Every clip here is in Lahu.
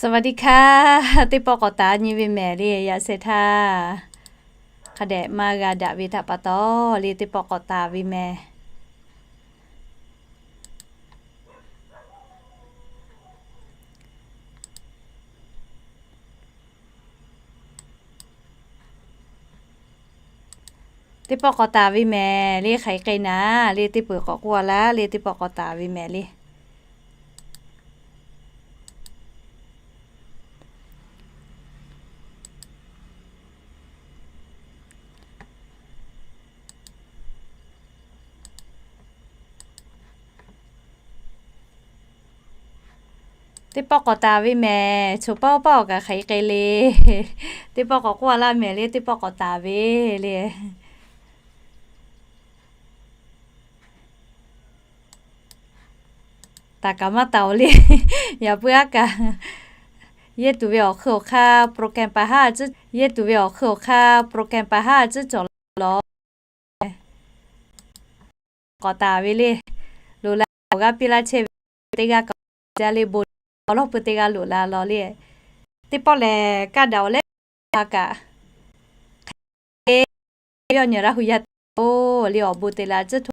สวัสดีค่ะ Teˇ pawˆ k'awꞈ taˍ nyi ve mehˍ le, yaꞈ sheh htaˇ hk'a dehꞈ maˇ g'a daꞈ ve htaꞈ pa taw le, teˇ pawˆ k'awꞈ taˍ ve mehˍ. Teˇ pawˆ k'awꞈ taˍ ve mehˍ le, hk'aˬ hk'e k'ai naˍ le, teˇ peuˬ k'awꞈ k'oˆ laˇ le, teˇ pawˆ k'awꞈ taˍ ve mehˍ le. Teˇ pawˆ k'awꞈ taˍ ve mehˍ, choˬ pawˆ pawˆ kaꞈ hk'aˬ hk'e k'ai le. Teˇ pawˆ k'awꞈ k'oˆ laˇ mehˍ le, teˇ pawˆ k'awꞈ taˍ ve le. Taˍ kaꞈ maˇ taˍ-oˬ le. Yaꞈ puiˉ aˉ kaꞈ, yehˇ tuˬ ve awˬ hk'ui awˬ hk'aˇ program pa haˉ, yehˇ tuˬ ve awˬ hk'ui awˬ hk'aˇ program pa haˉ tcuhˉ cawˬ law. K'awꞈ taˍ ve le. Loꞈ la awˬ g'aˇ piˇ laˇ chehˇ ve teˇ g'aˇ kaꞈ jaˇ le, bon awˬ lawˉ pui teˇ g'aˇ loꞈ la law le. Teˇ pawˆ lehˬ kaˇ daꞈ awˬ leh a kaꞈ hk'e ve awˬ nyi Laˇ hu yaˇ teˇ g'aˇ-oˬ le, awˬ bon te la tcuhˉ hto.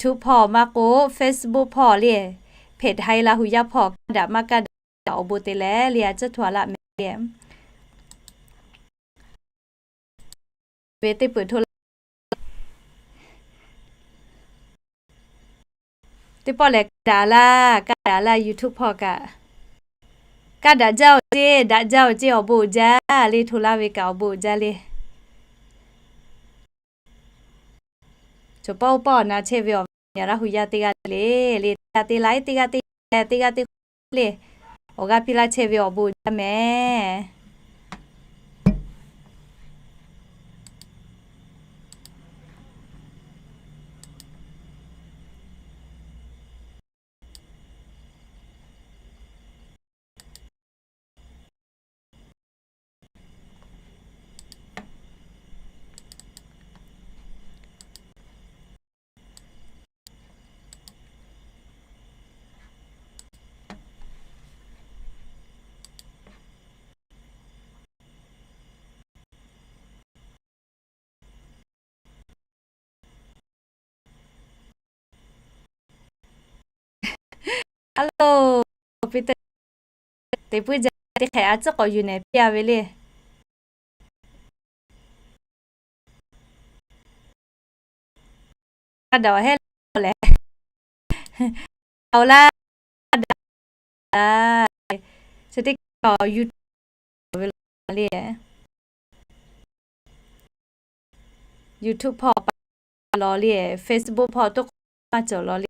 YouTube hpawˇ maˇ k'o Facebook hpawˇ le, hpehꞈ htaiˍ Laˇ hu yaˇ hpawˇ kaˇ daꞈ maˇ kaˇ daꞈ awˬ bon te leh le, a tcuhˉ hto a laˇ mehˍ le. Ve teˇ peuˬ hto la. Teˇ pawˆ lehˬ kaˇ daꞈ laˇ, kaˇ daꞈ laˇ YouTube hpawˇ kaꞈ. Kaˇ daꞈ jaˇ-oˬ ceˇ, daꞈ jaˇ-oˬ ceˇ, awˬ bon uiˍ jaˇ le, hto laˇ ve kaꞈ awˬ bon uiˍ jaˇ le. Choˬ pawˆ oˇ pawˆ na chehˇ ve awˬ viˉ awˬ nyi Laˇ hu yaˇ teˇ g'aˇ le le, teˇ g'aˇ te laiˉ, teˇ g'aˇ te leh, teˇ g'aˇ te le, awˬ g'aˇ piˇ laˇ chehˇ ve awˬ bon uiˍ jaˇ mehˍ. Hello, Peter. Teˇ puiˉ jaˇ teˇ hk'e a tcuhˉ k'awꞈ yuˬ nehˬ piˇ a ve le. Kaˇ daꞈ awˬ hehˉ leh, awˬ laˇ daꞈ, chi teˇ hk'awꞈ YouTube ve le. YouTube hpawˇ pa law le, Facebook hpawˇ toˇ k'oˍ maˇ cawˬ law le.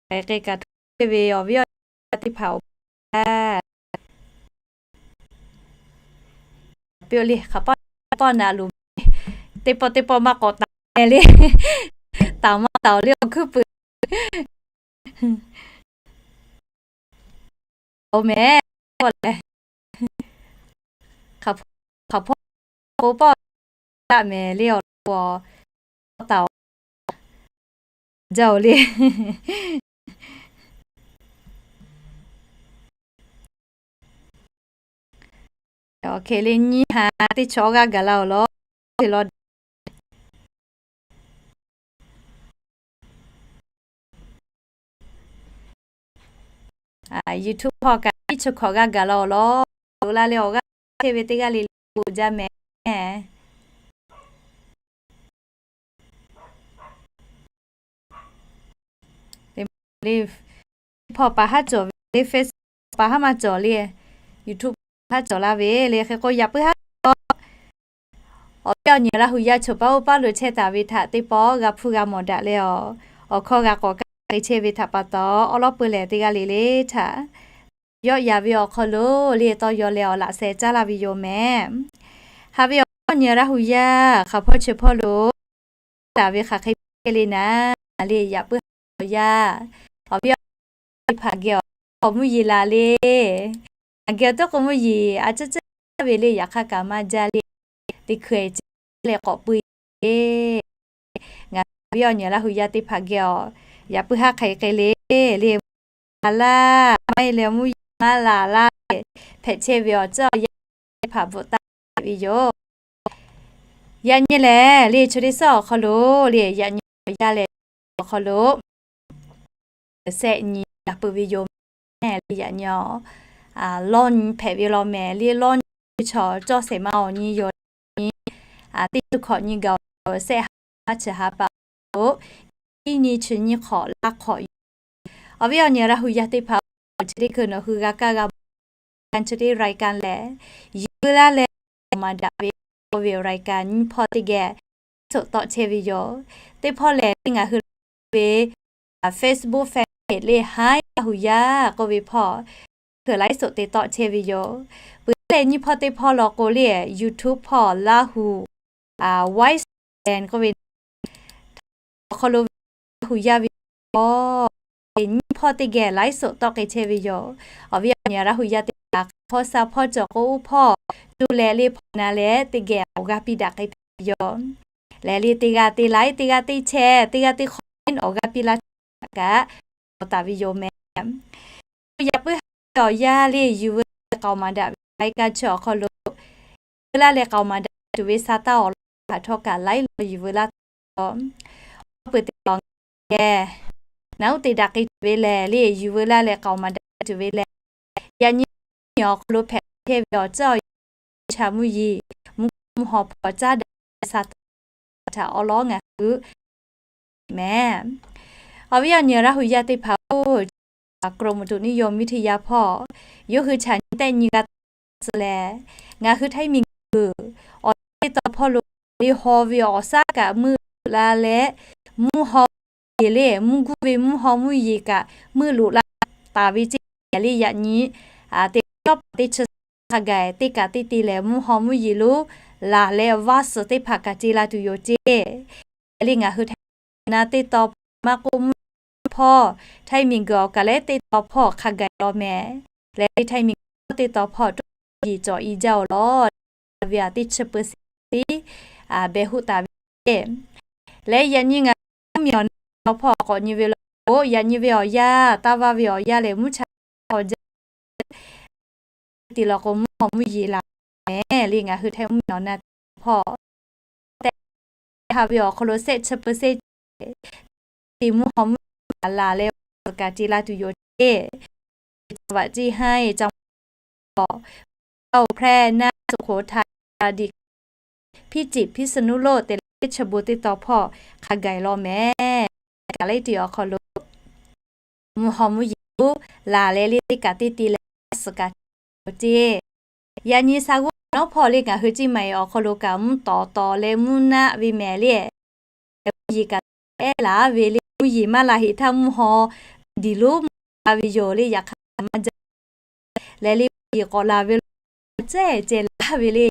Hk'e kaꞈ hto ve awˬ viˉ awˬ nyi teˇ hpaˍ-oˬ, piˇ-oˬ le, hk'aˬ pawˆ pawˆ na loˍ, teˇ pawˆ teˇ pawˆ maˇ k'awꞈ taˍ le, taˍ maˇ taˍ-oˬ le, awˬ hkuiˉ puiˍ oˬ mehˍ, k'oˆ leh, hk'aˬ hpawˇ k'o pawˆ daꞈ mehˍ le, awˬ lawn k'o taˍ-oˬ, jaˇ-oˬ le. Awˬ hk'e le nyiˇ ha teˇ chaw g'aˇ gaˬ la-oˬ law, te law. YouTube hpawˇ kaꞈ iˉ chi hkawꞈ g'aˇ gaˬ la-oˬ law. Loꞈ la leh awˬ g'aˇ chehˇ ve teˇ g'aˇ le le bon jaˇ mehˍ. Teˇ hpawˇ pa haˉ cawˬ ve le, Facebook pa haˉ maˇ cawˬ le, YouTube pa haˉ cawˬ la ve le. Hk'e k'o yaꞈ puiˉ haˉ k'o, awˬ viˉ awˬ nyi Laˇ hu yaˇ choˬ paˉ oˇ paˉ lo chehˇ taˍ ve htaꞈ teˇ pawˆ g'a hpuˇ g'a mawˬ daꞈ leh, awˬ hkawˇ g'a k'awꞈ kaˇ hk'e chehˇ ve htaꞈ pa taw, awˉ lawˉ peu lehˬ teˇ g'aˇ le le htaꞈ yawˆ yan ve awˬ hk'aw lo le tawˇ yaw leh awˬ laꞈ sheh caˉ laˇ ve yoˬ mehˍ. Haꞈ ve awˬ viˉ awˬ nyi Laˇ hu yaˇ hk'aˬ hpawˇ chi hpawˇ lo taˍ ve hk'aˬ hk'e le naˍ le, yaꞈ puiˉ haˉ awˬ yaˇ, awˬ viˉ awˬ nyi teˇ hpaˍ geh awˬ k'awꞈ mvuhˇ yeˬ laˬ le. Aˬ geh awˬ to k'awꞈ mvuhˇ yeˬ a ciˉ ciˉ ve le, yaꞈ hk'aˇ kaꞈ maˇ jaˇ le. Teˇ hkui-e ce leh k'awꞈ pui le. Ngaˬ viˉ awˬ nyi Laˇ hu yaˇ teˇ hpaˍ geh awˬ yaꞈ puiˉ haˉ hk'aˬ hk'e le le la laˇ, maˇ heˆ leh mvuhˇ yeˬ maˇ laˬ laˇ, hpehꞈ chehˇ ve awˬ ceuˬ awˬ yanˇ teˇ hpaˍ bvuhꞈ taˍ ve yoˬ. Yaꞈ nyi lehˬ, le chi teˇ suhˉ awˬ hk'aw lo le, yaꞈ nyi awˬ yanˇ lehˬ, awˬ hk'aw lo sehˆ nyi laˬ peuˬ ve yoˬ mehˍ le. Yaꞈ nyi lawˇ nyi hpehꞈ ve law mehˍ le. Lawˇ nyi chaw cawˇ shehˍ ma awˬ nyi yoˬ. Nyi teˇ chi hkawꞈ nyi gaˬ awˬ sehˆ ha maˇ chi ha pa lo, iˉ nyi chi nyi hk'awꞈ laˇ hk'awꞈ yoˬ. Awˬ viˉ awˬ nyi Laˇ hu yaˇ teˇ hpaˍ-oˬ, chi teˇ hkui nawˬ hui g'a kaˇ g'a mawˬ รายการ chi teˇ รายการ lehˬ, yuˬ veu laˇ leh k'aoˍ maˍ daꞈ ve k'oˆ ve รายการ nyiˇ hpawˇ teˇ geh soˆ tawˆ chehˇ ve yoˬ. Teˇ hpawˇ lehˬ, teˇ ngaˬ hui ve Facebook fan page le, Hi Laˇ hu yaˇ k'oˆ ve hpawˇ, hkui ไลฟ์สด te tawˆ chehˇ ve yoˬ. Peuˬ leh nyiˇ hpawˇ teˇ hpawˇ law k'o le, YouTube hpawˇ Laˇ hu Voice Thailand k'oˆ ve awˬ hk'aw lo ve Laˇ hu yaˇ ve hpawˇ, nyiˇ hpawˇ teˇ geh ไลฟ์สด tawˆ k'ai chehˇ ve yoˬ. Awˬ viˉ awˬ nyi Laˇ hu yaˇ teˇ hpaˍ hk'aˬ hpawˇ sha hpawˇ cawˬ k'o, oˇ hpawˇ cuˇ leh le hpawˇ na leh teˇ geh awˬ g'aˇ piˇ daꞈ k'ai hpehꞈ ve yoˬ. Lehˬ le, teˇ g'aˇ teˇ like, teˇ g'aˇ teˇ share, teˇ g'aˇ teˇ comment awˬ g'aˇ piˇ laˇ kaꞈ, awˬ taˍ ve yoˬ mehˍ. Yaꞈ puiˉ ha ve awˬ yanˇ le, yuˬ veu laˇ leh k'aoˍ maˍ daꞈ ve รายการ chi awˬ hk'aw lo, yuˬ veu laˇ leh k'aoˍ maˍ daꞈ tuˬ ve sa taˇ awˬ lawn htaꞈ htawˇ kaꞈ ไลฟ์ lo yuˬ veu laˇ taˍ ve yoˬ. Awˬ peuˬ teˇ awˬ geh naˉ uˉ te daꞈ k'ai tuˬ ve lehˬ le, yuˬ veu laˇ leh k'aoˍ maˍ daꞈ tuˬ ve lehˬ, yaꞈ nyi awˬ hk'aw lo hpehꞈ chehˇ ve awˬ ceuˬ awˬ yanˇ, mvuhˇ cha mvuhˇ yeˬ, mvuhˇ hawˉ hpawˇ caˉ daꞈ ve sa taˇ htaꞈ awˬ lawn ngaˬ hui mehˍ. Awˬ viˉ awˬ nyi Laˇ hu yaˇ teˇ hpaˍ-oˬ, กรมอุตุนิยมวิทยา hpawˇ yawˇ hui chaꞈ nyi tehˆ nyi g'a taˍ suh lehˬ, ngaˬ hui Htaiˇ miˬguiˬ awˬ yanˇ teˇ taw hpawˇ lo le haw ve awˬ shaˉ kaꞈ meuˇ loꞈ la leh, mvuhˇ hawˉ yeˬ le mvuhˇ guˇ ve mvuhˇ hawˉ mvuhˇ yeˬ kaꞈ meuˇ loꞈ la taˍ ve ceˇ. Yaꞈ le yaꞈ nyi teˇ cawˇ paˍ teˇ chi hk'a gaˬ teˇ kaꞈ teˇ te lehˬ, mvuhˇ hawˉ mvuhˇ yeˬ lo laˬ leh vaˇ suhˍ teˇ hpaˍ kaꞈ te la tuˬ yoˬ ceˇ. Yaꞈ le ngaˬ hui Htaiˇ miˬguiˬ na teˇ taw hpawˇ maˇ k'oˆ, mvuhˇ hawˉ hpawˇ Htaiˇ miˬguiˬ awˬ kaˬ lehˉ teˇ taw hpawˇ hk'a gaˬ law mehˍ. Lehˬ le Htaiˇ miˬguiˬ teˇ taw hpawˇ toˇ yeˬ cawˬ i jaˇ-oˬ lawˬ. Ve aꞈ teˇ chi เปอร์เซ็นต์ tiˉ behˬ hoˆ taˍ ve ceˇ. Lehˬ yaꞈ nyi ngaˬ hui mvuhˇ miˬ awˬ na teˇ taw hpawˇ k'awꞈ nyi ve law k'o, yaꞈ nyi ve awˬ yanˇ, taˇ vaˇ ve awˬ yanˇ lehˬ, mvuhˇ cha hk'aw jaˇ te law k'o, mvuhˇ hawˉ mvuhˇ yeˬ laˬ mehˍ le. Ngaˬ hui Htaiˇ mvuhˇ miˬ awˬ na teˇ taw hpawˇ tehꞈ ha ve awˬ hk'aw lo sehˆ chi เปอร์เซ็นต์ ceˇ, te mvuhˇ hawˉ mvuhˇ yeˬ laˬ leh vaˇ suhˍ kaꞈ te la tuˬ yoˬ ceˇ. Caˇ vaꞈ ceˇ haˉ e caˇ จังหวัด แพร่ น่าน สุโขทัย อุตรดิตถ์ พิจิตร พิษณุโลก te leh teˇ chi bon teˇ taw hpawˇ hk'a gaˬ law mehˍ. Kaꞈ lehˬ teˇ awˬ hk'aw lo mvuhˇ hawˉ mvuhˇ yeˬ lo laˬ leh le teˇ kaꞈ teˇ te leh vaˇ suhˍ kaꞈ te yoˬ ceˇ. Yaꞈ nyi sa g'uˇ nawˉ hpawˇ le ngaˬ hui ceˇ maˬ awˬ hk'aw lo kaꞈ mvuhˇ tawˍ tawˍ leh mvuhˇ naˆ ve mehˍ le. Mvuhˇ yeˬ kaꞈ ehˉ laˬ ve le, mvuhˇ yeˬ maˇ laˬ heˆ htaˇ mvuhˇ hawˉ diˬ lonˉ mvuhˇ la ve yoˬ le. Yaꞈ hk'aˇ maˇ jaˇ lehˬ le, mvuhˇ yeˬ k'awꞈ laˬ ve lo cehˇ ceh laˇ ve le.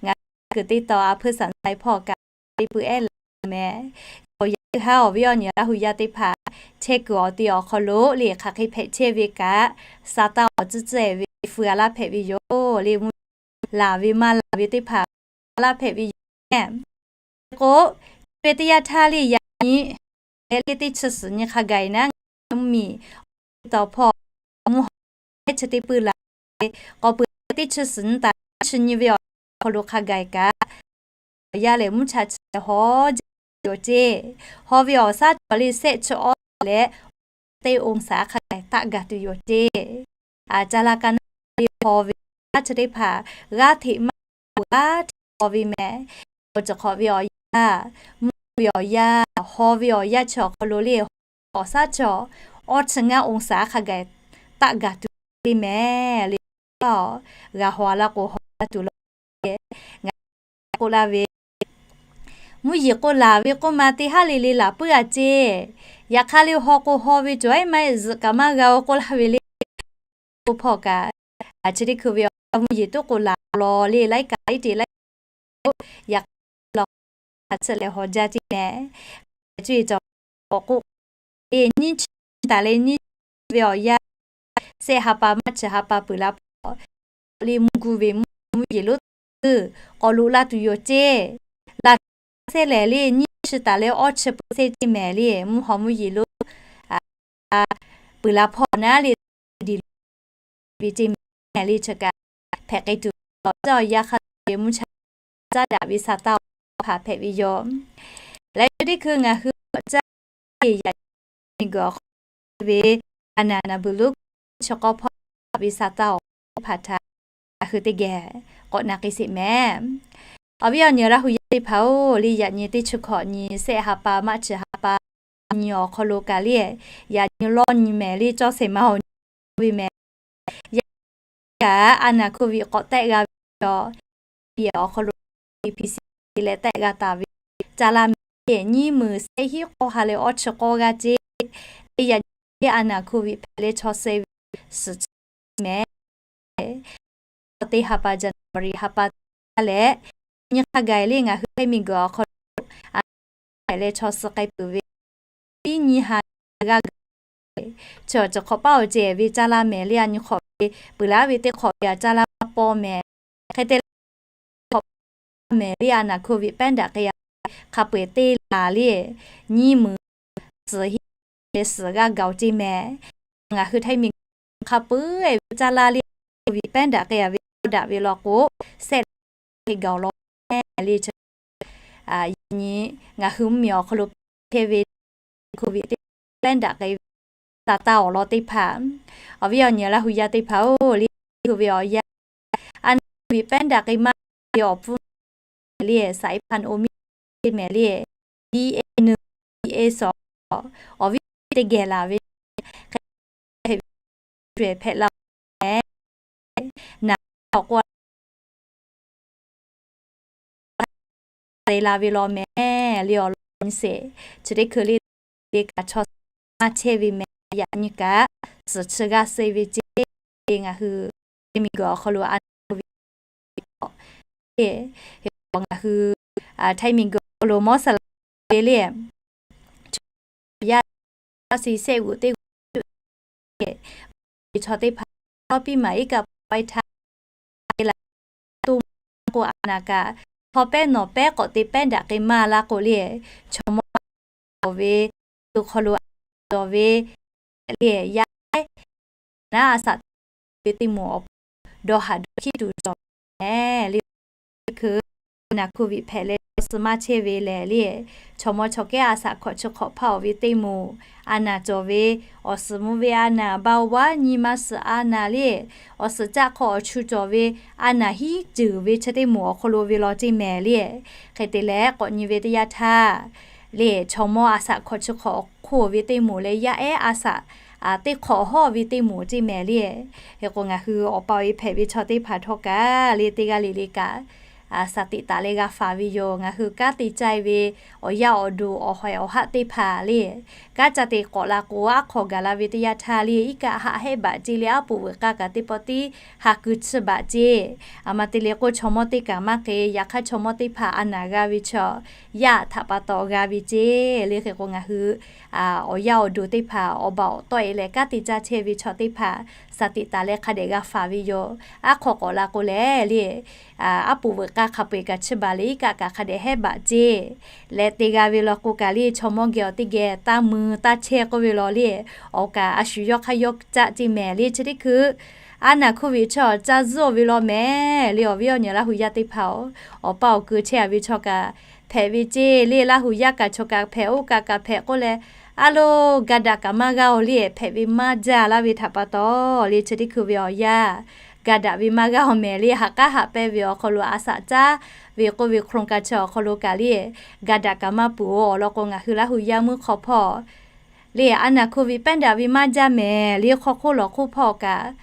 Ngaˬ hui kuiˬ teˇ taw a hpui saˍ na hpawˇ kaꞈ te pui ehˉ laˬ mehˍ. Yaꞈ hui haˉ awˬ viˉ awˬ nyi Laˇ hu yaˇ teˇ hpaˍ chehˇ kuiˬ awˬ te awˬ hk'aw lo le hk'aˬ hk'e hpehꞈ chehˇ ve kaꞈ, sa taˇ awˬ tcuhˉ tcuhˉ-e ve feu a laˇ hpehꞈ ve yoˬ le. Mvuhˇ yeˬ laˬ ve maˇ laˬ ve teˇ hpaˍ laˇ hpehꞈ ve yoˬ mehˍ. K'o, chi ve teˇ yanˇ htaˇ le yaꞈ nyi leh le teˇ chi suhˍ nyi hk'a gaˬ naˉ, ngaˬ hui mvuhˇ miˬ teˇ taw hpawˇ mvuhˇ hawˉ chi teˇ pui laˬ ve k'awꞈ peuˬ teˇ chi suhˍ nyi taˍ chi nyi ve awˬ hk'aw lo hk'a gaˬ kaꞈ, awˬ yanˇ lehˬ mvuhˇ cha chi leh haw jaˇ yoˬ ceˇ. Haw ve awˬ shaˉ cawˬ le sehˆ chi awˇ leh teˇ องศา hk'a gaˬ taˆ gaˬ tuˬ yoˬ ceˇ. Caˇ la ka naˉ le haw ve awˬ shaˉ chi teˇ hpaˍ g'aˇ hteꞈ maˇ g'aˇ hteꞈ haw ve mehˍ. Awˬ ceuˬ hk'awꞈ ve awˬ yanˇ, mvuhˇ ve awˬ yanˇ, haw ve awˬ yanˇ chi awˬ hk'aw lo le awˬ shaˉ cawˬ awˇ chi ngaˇ องศา hk'a gaˬ taˆ gaˬ tuˬ le mehˍ le. G'a haw la k'o haw la tuˬ law. Ngaˬ k'oˆ laˇ ve, mvuhˇ yeˬ k'o laˬ ve k'oˆ ma teˇ haˉ le le laˬ puiˉ a ceˇ. Yaꞈ hk'aˇ le haw k'o haw ve cawˬ ehˉ maˇ zuhꞈ kaꞈ maˇ g'a-o k'oˆ laˇ ve le. K'o hpawˇ kaꞈ, chi teˇ hkui ve awˬ yanˇ mvuhˇ yeˬ toˉ k'o laˬ law le, laiˉ kaꞈ laiˉ te laiˉ, yaꞈ hk'aˇ law hk'a tsuhꞈ leh haw jaˇ ceˇ mehˍ. Cuˇ yiˍ cawˬ k'awꞈ k'oˆ, e nyiˇ chi taˍ leh nyiˇ chi ve awˬ yanˇ, sehˆ ha pa maˇ chi ha pa peuˬ la hpawˇ le mvuhˇ gu ve mvuhˇ yeˬ lonˉ teˇ k'awꞈ loꞈ la tuˬ yoˬ ceˇ. Laˬ sehˆ lehˍ le nyiˇ chi taˍ leh awˇ chi เปอร์เซ็นต์ ceˇ mehˍ le mvuhˇ hawˉ mvuhˇ yeˬ lonˉ peuˬ la hpawˇ naˉ le, diˬ lo ve ceˇ mehˍ le chi kaꞈ hpehꞈ k'ai tuˬ, awˬ caˇ awˬ yaˇ hk'a ve mvuhˇ cha caˉ daꞈ ve Saˍtanˍ awˬ hk'aw hpaˍ hpehꞈ ve yoˬ. Leh chi teˇ hkui ngaˬ hui awˬ caˇ ve yaꞈ nyi miˬguiˬ awˬ hk'aw lo ve a naˍ naˍ buˬ lonˉ chi k'awˇ hpawˇ ve Saˍtanˍ awˬ hk'aw hpaˍ htaꞈ ngaˬ hui teˇ geh k'awꞈ na k'ai sheˍ mehˍ. Awˬ viˉ awˬ nyi Laˇ hu yaˇ teˇ hpaˍ-oˬ, le yaꞈ nyi teˇ chi hkawꞈ nyi sehˆ ha pa maˆ chi ha pa nyi awˬ hk'aw lo kaꞈ le, yaꞈ nyi lawˇ nyi mehˍ le, cawˇ shehˍ ma awˬ nyi ve mehˍ. Yaꞈ nyi kaꞈ a naˍ hkuˇ ve k'awꞈ tehˆ g'a ve awˬ, yehˬ awˬ hk'aw lo A P C leh tehˆ g'a taˍ ve caˇ laˇ mehˍ le, nyiˇ meunˍ sehˆ hiˉ k'awˇ ha leh awˇ chi k'awˇ g'aˇ ceˇ. Yaꞈ nyi a naˍ hkuˇ ve hpehꞈ leh chaw suh ve suhˍ chi mehˍ. Teˇ ha pa January ha pa leh, nyi hk'a gaˬ le ngaˬ hui Htaiˇ miˬguiˬ awˬ hk'aw lo a naˍ hpehꞈ leh chaw suh k'ai peuˬ ve, tiˉ nyi ha g'aˇ gaˬ chi awˬ ceuˬ hk'awꞈ paˉ awˬ cehˬ ve caˇ laˇ mehˍ le, a nyi hk'awꞈ ve peuˬ laˉ ve teˇ hk'awꞈ ve a caˇ laˇ paw mehˍ. Hk'e te leh hk'awꞈ mehˍ le a naˍ hkuˇ ve pehˉ daꞈ k'ai a, hk'a peu-eˬ teˇ laˬ le, nyiˇ meunˍ suhˍ hiˉ leh suhˍ g'aˇ gaˬ-oˬ ceˇ mehˍ. Ngaˬ hui Htaiˇ miˬguiˬ hk'a peu-eˬ ve caˇ laˇ le, a naˍ hkuˇ ve pehˉ daꞈ k'ai a ve daꞈ ve law k'o, sehˆ hk'e gaˬ-oˬ law mehˍ le. Yaꞈ nyi ngaˬ hui mvuhˇmiˬ awˬ hk'aw lo chehˇ ve hkuˇ ve teˇ pehˉ daꞈ k'ai ve Saˍtanˍ awˬ lawn teˇ hpaˍ, awˬ viˉ awˬ nyi Laˇ hu yaˇ teˇ hpaˍ-oˬ, le hu ve awˬ yanˇ, a naˍ hkuˇ ve pehˉ daꞈ k'ai maˇ ve awˬ pfuhˇ le, saiˍ hpanˍ oˇ miˇ teˇ mehˍ le, D A nuˇ, D A suhˍ, awˬ viˉ teˇ geh laˬ ve hk'e hpehꞈ la mehˍ. Naˍ k'awꞈ k'oˆ te la ve law mehˍ le, awˬ lawn nyi sheˍ. Chi teˇ hkui le, le kaꞈ chaw suh maˇ chehˇ ve mehˍ. Yaꞈ nyi kaꞈ suhˍ chi g'aˇ suh ve ceˇ. Ngaˬ hui Htaiˇ miˬguiˬ awˬ hk'aw lo a naˍ hkuˇ ve le, ngaˬ hui Htaiˇ miˬguiˬ awˬ hk'aw lo mawˇ saˍ laˍ ve le, chaw yaˇ sehˆ g'uꞈ teˇ g'uꞈ ve chaw teˇ hpaˍ tawˇ piˇ maˍ iˉ kaˆ paw-e htaˇ, te la tuˇ maˇ k'o, a naˍ kaꞈ hpaw pehˉ nawˬ pehˉ k'awꞈ te pehˉ daꞈ k'ai maˇ laˇ k'o le, chaw mawˇ ve to hk'aw lo a cawˬ ve le, yaˇ ehˉ naˉ a shaꞈ ve teˇ moˍ awˬ pon dawˇ haꞈ dawˇ hkiˉ tuˬ cawˬ mehˍ le. Teˇ hkui a naˍ hkuˇ ve hpehꞈ leh chaw suh maˇ chehˇ ve lehˬ le, chaw mawˇ chaw kehˉ a shaꞈ hkawꞈ chi hk'awꞈ hpaˇ-oˬ ve teˇ moˍ, a naˍ cawˬ ve awˬ suhˍ mvuhˇ ve a naˍ, baoˇ vaˉ nyi ma suhˍ a naˍ le, awˬ suhˍ caˆ hk'aw awˬ chu cawˬ ve a naˍ hiˉ ceuˬ ve chi teˇ moˍ awˬ hk'aw lo ve law ceˇ mehˍ le. Hk'e te leh k'awꞈ nyi ve teˇ yanˇ htaˇ le, chaw mawˇ a shaꞈ hkawꞈ chi hk'awꞈ hk'oˆ ve teˇ moˍ leh yaˇ ehˉ a shaꞈ teˇ hk'awꞈ hawˇ ve teˇ moˍ ceˇ mehˍ le. Hk'e k'o ngaˬ hui awˬ pa awˬ e hpehꞈ ve chaw teˇ hpaˍ htawˇ kaꞈ le teˇ g'aˇ le le kaꞈ shaˍ tiꞈ taˍ leh g'a faˍ ve yoˬ. Ngaˬ hui kanˉ te caˇ ve awˬ yaˇ awˬ duˬ awˬ hawehꞈ awˬ haˆ teˇ hpaˍ le, kanˉ ca te k'awꞈ la k'o, aˉ hk'aw gaˬ la ve teˇ yanˇ htaˇ le, iˉ kaˆ haˆ hehˆ baꞈ ceˇ le, aˉ poꞈ veuꞈ k'aˇ kaꞈ teˇ pawˆ tiˉ ha ku chiˇ baꞈ ceˇ. A ma te le k'o, chaw mawˇ teˇ kaꞈ maˇ hk'e, yaꞈ hk'aˇ chaw mawˇ teˇ hpaˍ a naˍ g'a ve chaw yaˇ htaꞈ pa taw g'a ve ceˇ le. Hk'e k'o ngaˬ hui awˬ yaˇ awˬ duˬ teˇ hpaˍ awˬ baˬ awˬ tawˆ e leh kanˉ te caˇ chehˇ ve chaw teˇ hpaˍ shaˍ tiꞈ taˍ leh hk'a dehꞈ g'a faˍ ve yoˬ. Aˉ hk'aw k'awꞈ la k'o lehˬ le, aˉ poꞈ veuꞈ k'aˇ hk'a peu-eˬ kaꞈ chiˇ baˬ le, iˉ kaˆ kaꞈ hk'a dehꞈ hehˆ baꞈ ceˇ leh te g'a ve law k'o kaꞈ le, chaw mawˇ geh awˬ teˇ geh taˇ mui taˇ chehˇ k'oˆ ve law le, awˬ kaꞈ a shu yawˇ hk'aˇ yawˇ caˆ ceˇ mehˍ le. Chi teˇ hkui a naˍ hkuˇ ve chaw caˇ zuhˆ ve law mehˍ le. Awˬ viˉ awˬ nyi Laˇ hu yaˇ teˇ hpaˍ-oˬ, awˬ pa awˬ keu chehˇ a ve chaw kaꞈ hpehꞈ ve ceˇ le. Laˇ hu yaˇ kaꞈ chaw kaꞈ hpehꞈ, oˇ kaꞈ kaꞈ hpehꞈ k'oˆ leh, a lo, ga daꞈ kaꞈ maˇ g'a-oˬ le, hpehꞈ ve maˇ jaˇ laˇ ve htaꞈ pa taw le, chi teˇ hkui ve awˬ yanˇ ga daꞈ ve maˇ g'a-oˬ mehˍ le. Haꞈ k'aˉ haꞈ pehnˇ ve awˬ hk'aw lo a shaꞈ caˉ ve k'oˆ ve hk'aw ka chi awˬ hk'aw lo kaꞈ le, ga daꞈ kaꞈ maˇ peuˬ-oˬ. Awˬ lawn k'o ngaˬ hui Laˇ hu yaˇ meuˇ hk'aw hpawˇ le, a naˍ hkuˇ ve pehˉ daꞈ ve maˇ jaˇ mehˍ le. Hk'aw hk'oˆ lawˬ hk'oˆ hpawˇ kaꞈ,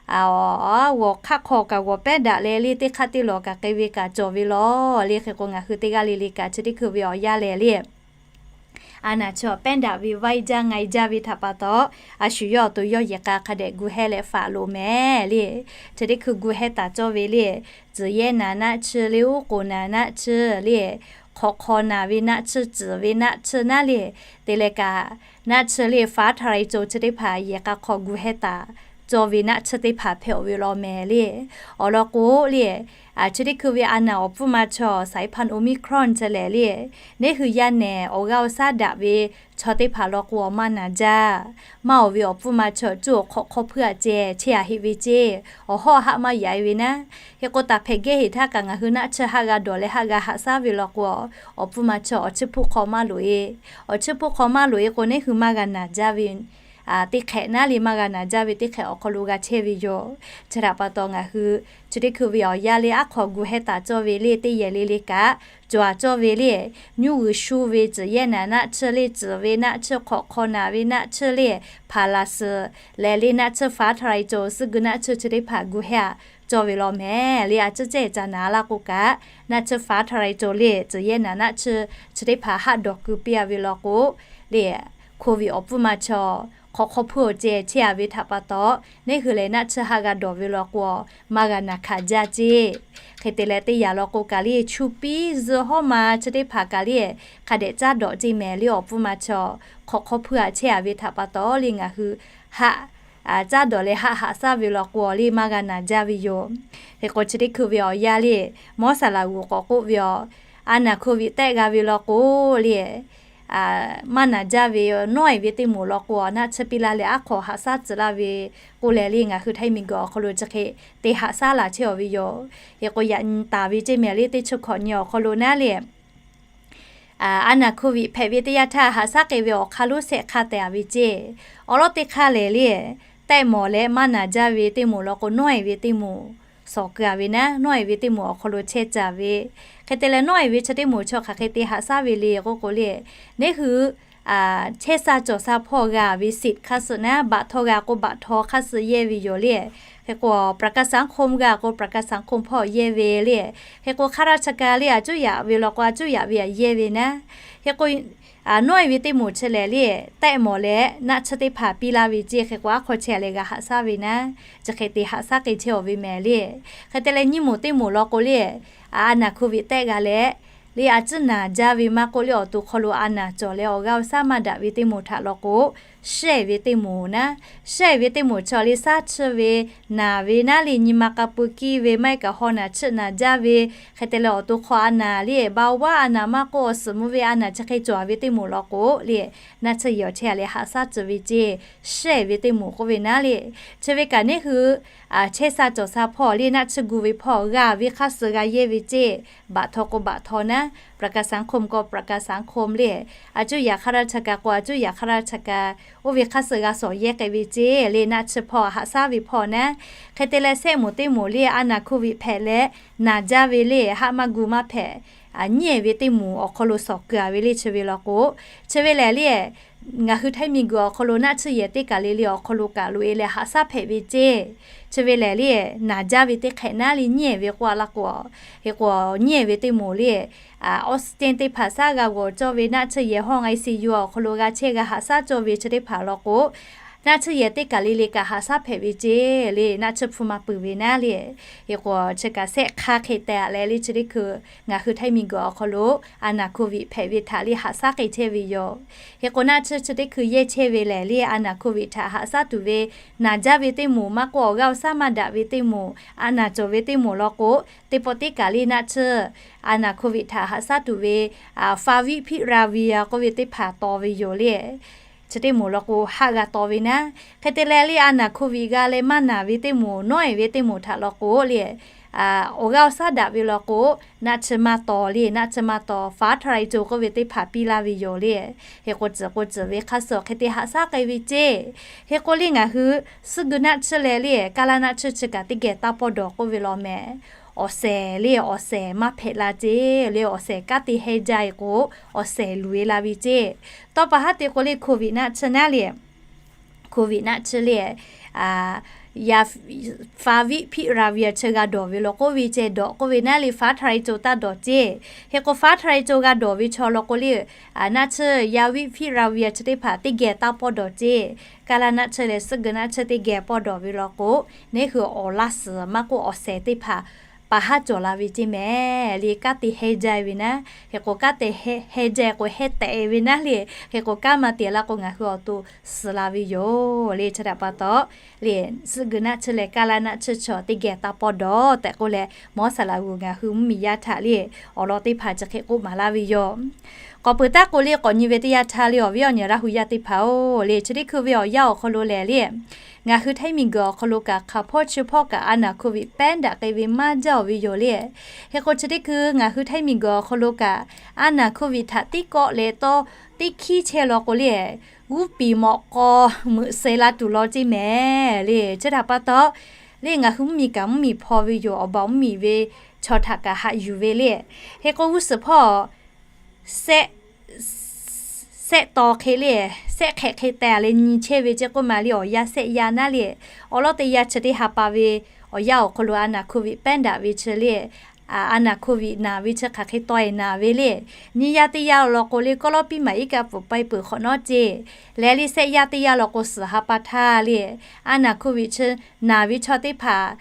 g'awˬ hk'aˆ hk'aw kaꞈ g'awˬ pehˉ daꞈ leh le, teˇ hk'aˇ teˇ lawˬ kaꞈ k'ai ve kaꞈ cawˬ ve law le. Hk'e k'o ngaˬ hui teˇ g'aˇ le le kaꞈ chi teˇ hkui ve awˬ yanˇ lehˬ le, a naˍ chi pehˉ daꞈ ve vaiˇ jaˇ ngaiˇ jaˇ ve htaꞈ pa taw, a shu yawˇ awˬ to yawˇ yehˬ k'a hk'a dehꞈ gu hehˇ leh faˍ loꞈ mehˍ le. Chi teˇ hkui gu hehˇ taˍ cawˇ ve le, tcuhˬ yehˇ naˍ naˆ chi le, uˉ k'oˍ naˍ naˆ chi le, hk'awꞈ hk'aw naˍ ve naˆ chi, tcuhˬ ve naˆ chi naˉ le, te leh kaꞈ naˆ chi le faˉ htaˇ la e co chi teˇ hpaˍ yehˬ k'a hk'aw gu hehˇ taˍ cawˇ ve naˆ tsuhˇ teˇ hpaˍ hpehꞈ-oˬ ve law mehˍ le. Awˬ lawn k'o le, chi teˇ hkui ve a naˬ awˬ pfuhˇ ma chaw สายพันธุ์ Omicron chi lehˬ le, neˇ hui yaˇ nehˬ awˬ g'aˇ awˬ shaˉ daꞈ ve chaw teˇ hpaˍ law k'o, awˬ maˇ naˬ jaˇ. Maˇ awˬ ve awˬ pfuhˇ ma chaw cuˇ awˬ hk'awꞈ hk'aw hpuˇ aꞈ ceh chehˇ aꞈ heˆ ve ceˇ, awˬ hawˉ haˆ maˇ yaꞈ e ve naˉ. Hk'e k'o, taˍ hpehꞈ gehˇ heˍ htaˇ kaꞈ ngaˬ hui naˆ tsuhˇ haˆ g'a dawˬ leh haˆ g'a haꞈ shaˉ ve law k'o, awˬ pfuhˇ ma chaw awˬ chiˇ hpuˆ hk'aw maˇ loꞈ e. Awˬ chiˇ hpuˆ hk'aw maˇ loꞈ e k'o, neˇ hui maˇ g'a naˬ jaˇ ve teˇ hk'ehꞈ naˉ le, maˇ g'a naˬ jaˇ ve teˇ hk'ehꞈ awˬ hk'aw lo g'a chehˇ ve yoˬ. Chi htaꞈ pa taw ngaˬ hui chi teˇ hkui ve awˬ yanˇ le aˉ hk'aw gu heh taˍ cawˇ ve le, teˇ yehˬ le le kaꞈ cawˬ aꞈ cawˇ ve le, nyuˇ g'uiˬ shu ve tcuhˍ yehˇ naˍ naˆ tsuhˇ le, tcuhˍ ve naˆ tsuhˇ, hk'awꞈ hk'aw naˬ ve naˆ tsuhˇ le, hpaˍ laˬ suhˍ lehˬ le, naˆ tsuhˇ ฟ้าทะลายโจร suhˉ gui naˆ tsuhˇ chi teˇ hpaˍ gu heh aꞈ cawˇ ve law mehˍ le. A ciˉ cehˇ ca naˍ laˇ k'o kaꞈ, naˆ tsuhˇ ฟ้าทะลายโจร le, tcuhˍ yehˇ naˍ naˆ tsuhˇ chi teˇ hpaˍ haˆ dawˬ keu piˇ a ve law k'o le, โควิด awˬ pfuhˇ ma chaw hk'awꞈ hk'aw hpuˇ awˬ ceh chehˇ a ve htaꞈ pa taw, neˇ hui lehˬ naˆ tsuhˇ haˆ g'a dawˬ ve law k'o, maˇ g'a naˬ hkanˍ jaˇ ceˇ. Hk'e te leh teˇ yanˇ law k'o kaꞈ le, chu piˇ zuhˇ hawˉ ma chi teˇ hpaˍ kaꞈ le, hk'a dehꞈ caˉ dawꞈ ceˇ mehˍ le. Awˬ pfuhˇ ma chaw hk'awꞈ hk'aw hpuˇ a chehˇ a ve htaꞈ pa taw le, ngaˬ hui haˆ caˉ dawˬ leh haˆ haꞈ shaˉ ve law k'o le, maˇ g'a naˬ jaˇ ve yoˬ. Hk'e k'o, chi teˇ hkui ve awˬ yanˇ le, mawˉ saˍ laˍ g'uˬ k'awꞈ k'oˆ ve aˬ, a naˬ โควิด tehˆ g'a ve law k'o le, maˇ naˬ jaˇ ve nawˉ e ve teˇ moˍ law k'o, naˆ tsuhˇ piˇ laˇ leh aˉ hk'aw haꞈ shaˉ tcuh laˇ ve k'oˆ leh le, ngaˬ hui Htaiˇ miˬ guiˬ awˬ hk'aw lo chi hk'e te haꞈ shaˉ laˬ chehˇ a ve yoˬ. Hk'e k'o, yaꞈ nyi taˍ ve ceˇ mehˍ le, teˇ chi hkawꞈ nyi awˬ hk'aw lo naˉ le, a naˬ โควิด hpehꞈ ve teˇ yanˇ htaˇ haꞈ shaˉ k'ai ve awˬ hk'aˇ lonˉ shehˆ hk'aˇ tehꞈ a ve ceˇ. Awˬ lawn teˇ hk'aˇ lehˬ le, tehˆ mawˬ leh maˇ naˬ jaˇ ve teˇ moˍ law k'o, nawˉ e ve teˇ moˍ sawˍ keu a ve naˉ, nawˉ e ve teˇ moˍ awˬ hk'aw lo chehˇ caˍ ve. Hk'e te leh nawˉ e ve chi teˇ moˍ chaw hk'aˬ hk'e te haꞈ shaˉ ve le k'oˆ k'o le, neˇ hui chehˇ sha cawˬ sha hpawˇ g'a ve สิทธิ์ hk'aˇ suh naˉ, baꞈ htaw g'a k'o baꞈ htaw hk'aˇ suh yehˇ ve yoˬ le. Hk'e k'o, ประกันสังคม g'a k'o ประกันสังคม hpawˇ yehˇ ve le. Hk'e k'o, ข้าราชการ le, a cuˇ yaꞈ ve law k'o a cuˇ yaꞈ ve aꞈ yehˇ ve naˉ. Hk'e k'o, nawˉ e ve teˇ moˍ chi lehˬ le, tehˆ mawˬ leh naˆ tsuhˇ teˇ hpaˍ piˇ laˇ ve ceˇ. Hk'e k'o, aˉ hk'aw chehˇ leh g'a haꞈ shaˉ ve naˉ, chi hk'e te haꞈ shaˉ k'ai chehˇ a ve mehˍ le. Hk'e te leh nyiˇ moˍ teˇ moˍ law k'o le, a naˬ โควิด tehˆ g'a leh le, a cuˇ naˬ jaˇ ve maˇ k'oˆ le, awˬ to hk'aw lo a naˬ cawˬ leh awˬ g'aˇ awˬ shaˉ maˇ daꞈ ve teˇ moˍ htaꞈ law k'o, แชร์ ve teˇ moˍ naˉ, แชร์ ve teˇ moˍ chaw le, shaˉ chiˇ ve, naˬ ve naˉ le, nyi ma k'a peu kiˇ ve, maˇ heˆ kaꞈ haw naˬ chiˇ naˬ jaˇ ve, hk'e te leh awˬ to hk'aw a naˬ le, เบาหวาน a naˬ maˇ k'oˆ, awˬ suhˍ mvuh ve a naˬ chi hk'e cawˬ ve teˇ moˍ law k'o le, naˆ tsuhˇ yehˬ awˬ chehˇ a leh haꞈ shaˉ tcuh ve ceˇ, แชร์ ve teˇ moˍ k'oˆ ve naˉ le. Chi ve kaꞈ neˇ hui chehˇ sha cawˬ sha hpawˇ le, naˆ tsuhˇ gu ve hpawˇ g'a ve hk'aˇ suh g'a yehˇ ve ceˇ. Baꞈ htaw k'o baꞈ htaw naˉ, ประกันสังคม k'o ประกันสังคม le, a cuˇ yaꞈ ข้าราชการ k'o a cuˇ yaꞈ ข้าราชการ oˇ ve hk'aˇ suh g'a shawˍ yehˇ k'ai ve ceˇ le, naˆ tsuhˇ hpawˇ haꞈ shaˉ ve hpawˇ naˉ. Hk'e te leh shehˆ moˍ teˇ moˍ le, a naˬ โควิด hpehꞈ leh naˬ jaˇ ve le, haˆ maˇ gu maˇ hpehꞈ, nyiˇ ehˍ ve teˇ moˍ awˬ hk'aw lo shawˍ keu a ve le. Chi ve law k'o, chi ve lehˬ le, ngaˬ hui Htaiˇ miˬ guiˬ awˬ hk'aw lo naˆ tsuhˇ yehˬ teˇ kaˬ le le awˬ hk'aw lo kaꞈ loꞈ e leh haꞈ shaˉ hpehꞈ ve ceˇ. Chi ve lehˬ le, naˬ jaˇ ve teˇ hk'ehꞈ naˉ le, nyiˇ ehˍ ve k'oˆ a laˇ k'o, hk'e k'o nyiˇ ehˍ ve teˇ moˍ le, oxygen teˇ hpaˍ shaˉ g'a g'awˬ cawˇ ve naˆ tsuhˇ yehˬ hawˇ ICU awˬ hk'aw lo g'a chehˇ g'a haꞈ shaˉ cawˇ ve chi teˇ hpaˍ law k'o, naˆ tsuhˇ yehˬ teˇ kaˬ le le kaꞈ haꞈ shaˉ hpehꞈ ve ceˇ le, naˆ tsuhˇ hpu ma peuˬ ve naˉ le. Hk'e k'o, chi kaꞈ shehˆ hk'aˇ hk'e tehꞈ leh le, chi teˇ hkui ngaˬ hui Htaiˇ miˬ guiˬ awˬ hk'aw lo a naˬ โควิด hpehꞈ ve htaꞈ le haꞈ shaˉ k'ai chehˇ ve yoˬ. Hk'e k'o, naˆ tsuhˇ chi teˇ hkui yehˇ chehˇ ve lehˬ le, a naˬ โควิด htaꞈ haꞈ shaˉ tuˬ ve naˬ jaˇ ve teˇ moˍ maˇ k'oˆ, awˬ g'aˇ awˬ shaˉ maˇ daꞈ ve teˇ moˍ, a naˬ cawˬ ve teˇ moˍ law k'o, teˇ pawˆ teˇ kaˬ le naˆ tsuhˇ a naˬ โควิด htaꞈ haꞈ shaˉ tuˬ ve favipiravir k'oˆ ve teˇ hpaˍ taw ve yoˬ le. Chi teˇ moˍ law k'o haˆ g'a taw ve naˉ. Hk'e te leh le, a naˬ โควิด g'a leh maˇ naˬ ve teˇ moˍ, nawˉ ehˍ ve teˇ moˍ htaꞈ law k'o le, awˬ g'aˇ awˬ shaˉ daꞈ ve law k'o, naˆ tsuhˇ maˇ taw le, naˆ tsuhˇ maˇ taw, ฟ้าทะลายโจร k'oˆ ve teˇ hpaˍ piˇ laˇ ve yoˬ le. Hk'e k'o, tcuhˍ k'o tcuhˍ ve hk'aˇ suh hk'e te haꞈ shaˉ k'ai ve ceˇ. Hk'e k'o le, ngaˬ hui suhˉ gui naˆ tsuhˇ leh le, kaˇ laˇ naˆ tsuhˇ chi kaꞈ teˇ geh taˇ pawˇ dawˬ k'oˆ ve law mehˍ. Awˬ shehˍ le, awˬ shehˍ maˇ hpehꞈ la ceˇ le, awˬ shehˍ kanˉ te heh jaˇ e k'o, awˬ shehˍ luˬ e la ve ceˇ. Tawˇ pa haˉ te k'o le, โควิด naˆ tsuhˇ naˉ le, โควิด naˆ tsuhˇ le, favipiravir chi g'a dawˬ ve law k'oˆ ve ceh dawˬ k'oˆ ve naˉ le, ฟ้าทะลายโจร taˇ dawˬ ceˇ. Hk'e k'o, ฟ้าทะลายโจร g'a dawˬ ve chaw law k'o le, naˆ tsuhˇ favipiravir chi teˇ hpaˍ teˇ geh taˇ pawˇ dawˬ ceˇ. Kaˇ laˇ naˆ tsuhˇ leh suhˉ gui naˆ tsuhˇ teˇ geh pawˇ dawˬ ve law k'o, neˇ hui awˬ laˇ suhˍ maˇ k'oˆ, awˬ shehˍ teˇ hpaˍ k'a haˉ cawˬ la ve ceˇ mehˍ le. Kanˉ te heh jaˇ ve naˉ, hk'e k'o kanˉ te heh jaˇ k'o heh tehꞈ ve naˉ le. Hk'e k'o kanˉ maˇ te la k'o ngaˬ hui awˬ to suhˍ la ve yoˬ le. Chi htaꞈ pa taw le, suhˆ geu naˆ tsuhˇ leh kaˇ laˇ naˆ tsuhˇ chaw teˇ geh taˇ pawˇ dawˬ tehꞈ k'oˆ leh, Mawˇ saˍ laꞈ g'uˬ ngaˬ hui mvuhˇmiˬ yaˇ htaꞈ le awˬ lawn teˇ hpaˍ chi hk'e k'oˆ maˍ laˇ ve yoˬ. K'awꞈ peuˬ taˉ k'o le, k'awꞈ nyi ve teˇ yanˇ htaˇ le awˬ viˉ awˬ nyi Laˇ hu yaˇ teˇ hpaˍ-oˬ le, chi teˇ hkui ve awˬ yanˇ awˬ hk'aw lo lehˬ le, ngaˬ hui htaiˇ miˬguiˬ awˬ hk'aw lo kaꞈ hk'aˬ hpawˇ chi hpawˇ kaꞈ a naˍ hko viꞈ pehˉ daꞈ k'ai ve maˇ jaˇ-oˬ ve yoˬ le. Hk'e k'o chi teˇ hkui ngaˬ hui htaiˇ miˬguiˬ awˬ hk'aw lo kaꞈ a naˍ hko viꞈ htaꞈ tiˉ kawˆ leh tawˇ teˇ hkiˉ chehˇ law k'o le, g'uˇ piˍ mawꞈ k'aw meuꞈ suh la tuˬ law ceˇ mehˍ le. Chi htaꞈ pa taw le ngaˬ hui mvuhˇmiˬ kaꞈ mvuhˇmiˬ hpaw ve yoˬ. Awˬ baˬ mvuhˇmiˬ ve chaw htaꞈ kaꞈ haꞈ yuˬ ve le. Hk'e k'o g'uˇ suhˍ hpawˇ sehˆ, sehˆ taw hk'e le, sehˆ hk'ehꞈ hk'e teh leh nyi chehˇ ve ceˇ k'oˆ ma le. Awˬ yanˇ sehˆ yanˇ naˉ le, awˬ lawn teˇ yanˇ chi teˇ ha pa ve awˬ yanˇ awˬ hk'aw lo a naˍ hko viꞈ pehˉ daꞈ ve chi le, a naˍ hko viꞈ naˬ ve chi hk'aˬ hk'e taw-e naˬ ve le. Nyiˇ yanˇ teˇ yanˇ law k'o le kawˇ lawˉ piˇ maˍ iˉ kaˆ pfuhˍ paiˇ peuˬ hk'awꞈ nawˉ ceˇ. Leh le sehˆ yanˇ teˇ yanˇ law k'o suhˍ ha pa htaˇ le, a naˍ hko viꞈ chi naˬ ve chaw teˇ hpaˍ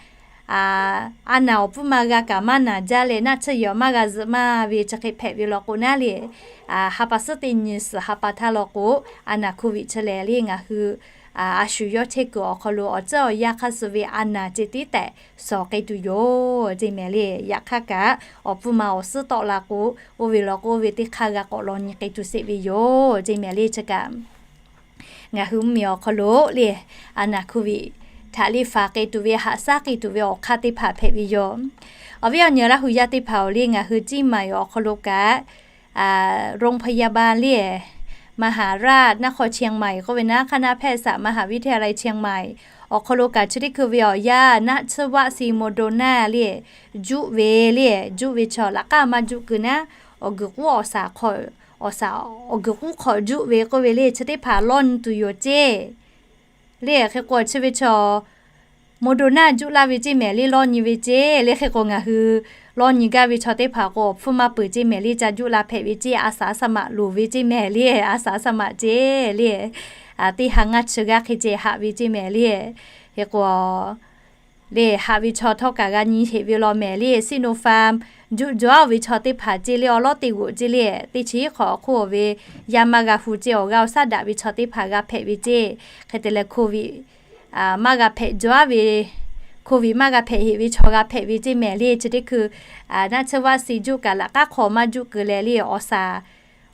a naˍ awˬ pfuhˇ ma g'a kaꞈ maˇ naˬ jaˇ leh naˆ tsuhˇ yawˬ maˇ g'a zuhꞈ maˇ ve chi hk'e hpehꞈ ve law k'o naˉ le, ha pa suhˉ teˇ nyi suhˍ ha pa htaˇ law k'o, a naˍ hko viꞈ chi lehˬ le ngaˬ hui a shu yawˇ chehˇ kuiˬ awˬ hk'aw lo awˬ tcuhˉ awˬ yanˇ hk'aˇ suh ve a naˍ ceh tiˉ tehꞈ shawˍ k'ai tuˬ yoˬ ceˇ mehˍ le. Yaꞈ hk'aˇ kaꞈ awˬ pfuhˇ ma awˬ suhˉ tawˆ la k'o, oˇ ve law k'o oˇ ve teˇ hk'aˇ g'a k'awꞈ law nyi k'ai tuˬ sheˍ ve yoˬ ceˇ mehˍ le. Chi kaꞈ ngaˬ hui mvuhˇmiˬ awˬ hk'aw lo le a naˍ hko viꞈ htaꞈ le faˍ k'ai tuˬ ve, haꞈ shaˉ k'ai tuˬ ve awˬ hk'aˇ teˇ hpaˍ hpehꞈ ve yoˬ. Awˬ viˉ awˬ nyi Laˇ hu yaˇ teˇ hpaˍ-oˬ le, ngaˬ hui Ciˇ maˬ awˬ hk'aw lo kaꞈ โรงพยาบาล le มหาราชนครเชียงใหม่ k'oˆ ve naˉ, คณะแพทยศาสตร์มหาวิทยาลัยเชียงใหม่ awˬ hk'aw lo kaꞈ chi teˇ hkui ve awˬ yanˇ naˆ tsuhˇ vaˆ si Moderna le juˆ ve le, juˆ ve chaw laꞈ k'aˇ maˇ juˆ keu naˉ, awˬ guiˬ k'uˉ awˬ saˍ hk'aw, awˬ saˍ awˬ guiˬ k'uˉ hk'aw juˆ ve k'oˆ ve le, chi teˇ hpaˍ lawˇ nyi tuˬ yoˬ ceˇ. Le hk'e k'o chi ve chaw Moderna juˆ laˇ ve ceˇ mehˍ le, lawˇ nyi ve ceˇ le. Hk'e k'o ngaˬ hui lawˇ nyi gaˇ ve chaw teˇ hpaˍ k'o awˬ hpfuhˇ maˇ peuˬ ceˇ mehˍ le, ca juˆ la hpehꞈ ve ceˇ, a saˍ a saˍ maꞈ loˍ ve ceˇ mehˍ le, a saˍ a saˍ maꞈ ceˇ le. Teˇ ha ngaˇ chi g'aˇ hk'e ceh haꞈ ve ceˇ mehˍ le. Hk'e k'o le haꞈ ve chaw htawˇ kaꞈ g'a nyi sheˍ ve law mehˍ le, Sinopharm juˆ jaw-oˬ ve chaw teˇ hpaˍ ceˇ le, awˬ lawˉ te g'oꞈ ceˇ le, teˇ chi hk'awꞈ awˬ hk'oˆ ve yaˇ maˇ g'a hu ceˇ, awˬ g'aˇ awˬ shaˉ daꞈ ve chaw teˇ hpaˍ g'a hpehꞈ ve ceˇ. Hk'e te leh hko viꞈ maˇ g'a hpehꞈ jaw ve, hko viꞈ maˇ g'a hpehꞈ heꞈ ve chaw g'a hpehꞈ ve ceˇ mehˍ le. Chi teˇ hkui naˆ tsuhˇ vaˆ si juˆ kaꞈ laꞈ k'aˉ hk'aw maˇ juˆ keu leh le, awˬ saˍ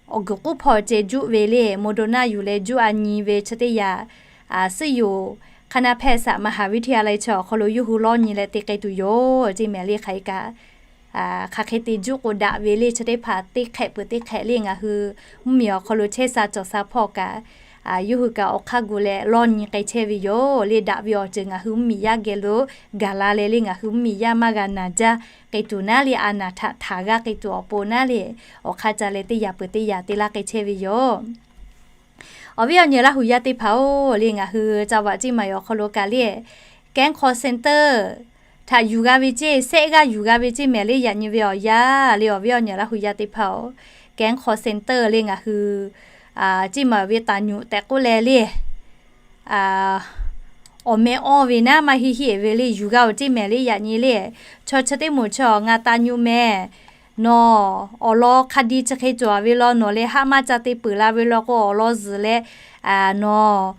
awˬ guiˬ k'uˉ hpawˇ ceh juˆ ve le, Moderna yuˬ leh juˆ a nyi ve chi teˇ yanˇ, suhˉ yoˬ คณะแพทยศาสตร์มหาวิทยาลัย chi awˬ hk'aw lo yawˇ hui lawˇ nyi leh te k'ai tuˬ yoˬ ceˇ mehˍ le. Hk'aˬ hk'e kaꞈ hk'aˬ hk'e te juˆ k'o daꞈ ve le, chi teˇ hpaˍ teˇ hk'ehꞈ peuˬ teˇ hk'ehꞈ le ngaˬ hui mvuhˇmiˬ awˬ hk'aw lo chehˇ sha cawˬ sha hpawˇ kaꞈ, yawˇ hui kaꞈ awˬ hk'aˇ gu leh lawˇ nyi k'ai chehˇ ve yoˬ le. Daꞈ ve awˬ ceuˬ ngaˬ hui mvuhˇmiˬ yaˇ geh lo gaˬ la leh le, ngaˬ hui mvuhˇmiˬ yaˇ maˇ g'a naˬ jaˇ k'ai tuˬ naˉ le, a naˍ htaꞈ htaˍ g'aˇ k'ai tuˬ awˬ pon naˉ le, awˬ hk'aˇ ca leh teˇ yanˇ peuˬ teˇ yanˇ te laˇ k'ai chehˇ ve yoˬ. Awˬ viˉ awˬ nyi Laˇ hu yaˇ teˇ hpaˍ-oˬ le, ngaˬ hui จังหวัดเชียงใหม่ awˬ hk'aw lo kaꞈ le, Camp Call Center htaꞈ yuˬ g'a ve ceˇ, sehˆ g'aˇ yuˬ g'a ve ceˇ mehˍ le. Yaꞈ nyi ve awˬ yanˇ le awˬ viˉ awˬ nyi Laˇ hu yaˇ teˇ hpaˍ-oˬ, Camp Call Center le ngaˬ hui เชียงใหม่ ve taˍ nyuꞈ tehꞈ k'oˆ leh le, awˬ meh awˇ ve naˉ maˇ heˆ heˆ ve le yuˬ g'a-oˬ ceˇ mehˍ le. Yaꞈ nyi le chaw chi teˇ moˍ chi ngaˬ taˍ nyuꞈ mehˍ, nawˬ awˬ lawn hk'a di chi hk'e cawˬ ve law nawˬ leh haˆ maˇ ca te peuˬ la ve law k'o awˬ lawn zuhˬ leh nawˬ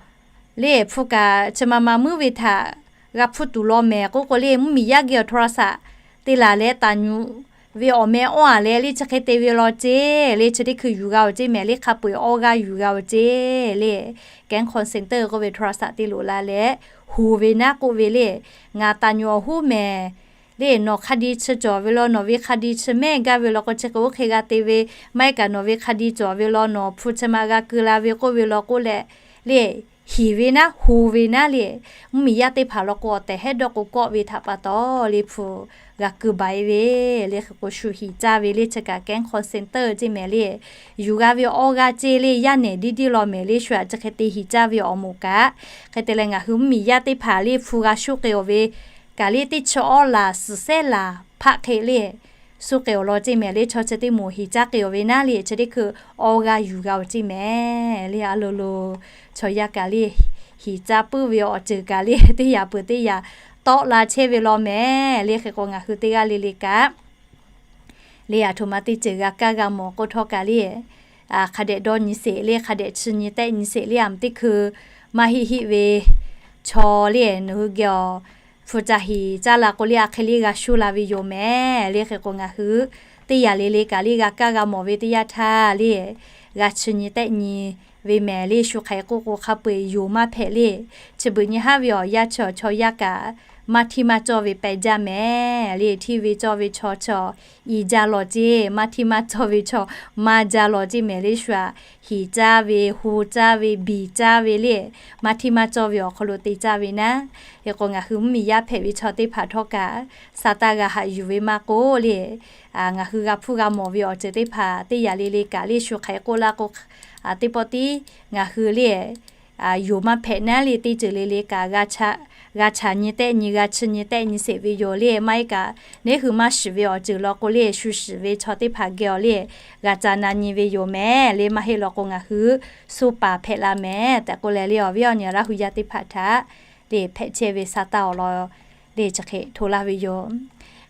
le hpu kaꞈ chi ma ma muiˉ ve htaꞈ g'a hpuˇ tuˬ law mehˍ k'oˆ k'o le, mvuhˇmiˬ yaˇ geh awˬ โทรศัพท์ te laˬ leh taˍ nyuꞈ ve awˬ meh awˇ-a leh le chi hk'e te ve law ceˇ le. Chi teˇ hkui yuˬ g'a-oˬ ceˇ mehˍ le, hk'a peu-eˬ awˇ g'aˇ yuˬ gha-oˬ ceˇ le. Camp Call Center k'oˆ ve โทรศัพท์ te loꞈ la leh, hoꞈ ve naˉ k'oˆ ve le, ngaˬ taˍ nyuꞈ awˬ hoˉ mehˍ le, nawˬ hk'a di chi cawˬ ve law, nawˬ ve hk'a di chi mehˆ gaˇ ve law k'o chi hk'e oˇ hk'e g'a te ve, maˇ heˆ kaꞈ nawˬ ve hk'a di cawˬ ve law nawˬ hpu chi ma g'a keu la ve k'oˆ ve law k'oˆ leh le, hiˍ ve naˉ hoꞈ ve naˉ le, mvuhˇmiˬ yaˇ teˇ hpaˍ law k'o awˬ tehˬ hehˉ dawˇ k'o kawˆ ve htaꞈ pa taw le hpu g'a keu baˬ-e ve le. Hk'e k'o shu hiˍ caˇ ve le chi kaꞈ Camp Call Center ceˇ mehˍ le, yuˬ g'a ve awˇ g'aˇ ceˇ le, yaˇ nehˬ diˇ diˇ law mehˍ le, shu aꞈ chi hk'e te hiˍ caˇ ve awˬ moˍ kaꞈ, hk'e te leh ngaˬ hui mvuhˇmiˬ yaˇ teˇ hpaˍ le hpu g'a shuˆ k'ai-oˬ ve kaꞈ le teˇ chi awˇ laˬ suhˍ sehˉ laˬ hpaˆ hk'e le shuˆ k'ai-oˬ law ceˇ mehˍ le. Chaw chi teˇ moˍ hiˍ caˇ k'ai-oˬ ve naˉ le chi teˇ hkui awˇ g'aˇ yuˬ g'a-oˬ ceˇ mehˍ le. A lo lo chaw yaˇ kaꞈ le hiˍ caˇ puiˉ ve awˬ ceuˬ kaꞈ le teˇ yanˇ peuˬ teˇ yanˇ tawˆ la chehˇ ve law mehˍ le. Hk'e k'o ngaˬ hui teˇ g'aˇ le le kaꞈ le, aˬ htoꞈ ma teˇ ceuˬ g'a kaˇ g'a mawˬ k'oˆ htawˇ kaꞈ le, hk'a dehꞈ dawˇ nyi sheˍ le, hk'a dehꞈ chi nyi tehˆ nyi sheˍ le. Aˬ mvuhˇ teˇ hkui maˇ heˆ heˆ ve chaw le, nawˬ hui geh awˬ hpu ca hiˍ caˇ la k'o le, a hk'e le g'a shuˇ la ve yoˬ mehˍ le. Hk'e k'o ngaˬ hui teˇ yanˇ le le kaꞈ le g'a kaˇ g'a mawˬ ve teˇ yanˇ htaˇ le, g'a chi nyi tehˆ nyi ve mehˍ le. Shu hk'aˬ hk'e k'oˆ k'o hk'a peu-eˬ yoˬ maˇ hpehꞈ le. Chi beuꞈ nyi haˉ ve awˬ yanˇ chi awˬ chaw yaˇ kaꞈ maˇ hteˇ maˇ cawˇ ve pehˬ jaˇ mehˍ le. Hteˇ ve cawˇ ve chaw chi i jaˇ lawˬ ceˇ, maˇ hteˇ maˇ cawˇ ve chaw maˇ jaˇ lawˬ ceˇ mehˍ le. Shu aꞈ hiˍ caˇ ve, hu caˇ ve, biˬ caˇ ve le, maˇ hteˇ maˇ cawˇ ve awˬ hk'aw lo te caˇ ve naˉ. Hk'e k'o ngaˬ hui mvuhˇmiˬ yaˇ hpehꞈ ve chaw teˇ hpaˍ htawˇ kaꞈ, sa taˇ g'a haꞈ yuˬ ve maˇ k'oˆ le, ngaˬ hui g'a hpuˇ g'a mawˬ ve awˬ ceuˬ teˇ hpaˍ teˇ yanˇ le le kaꞈ le, shu hk'aˬ hk'e k'oˆ laˇ k'o, teˇ pawˆ tiˉ ngaˬ hui le yoˬ maˇ hpehꞈ naˉ le. Teˇ ceuˬ le le kaꞈ g'a chaꞈ nyi tehˆ nyi, g'a chi nyi tehˆ nyi sheˍ ve yoˬ le. Maˇ heˆ kaꞈ, neˉ hui maˇ shiˍ ve awˬ ceuˬ law k'o le, shu shiˍ ve chaw teˇ hpaˍ geh awˬ le g'a ca na nyi ve yoˬ mehˍ le. Maˇ heˆ law k'o ngaˬ hui suh paˍ hpehꞈ la mehˍ tehꞈ k'oˆ leh le, awˬ viˉ awˬ nyi Laˇ hu yaˇ teˇ hpaˍ htaꞈ le hpehꞈ chehˇ ve sa taˇ awˬ lawn le chi hk'e hto laˇ ve yoˬ.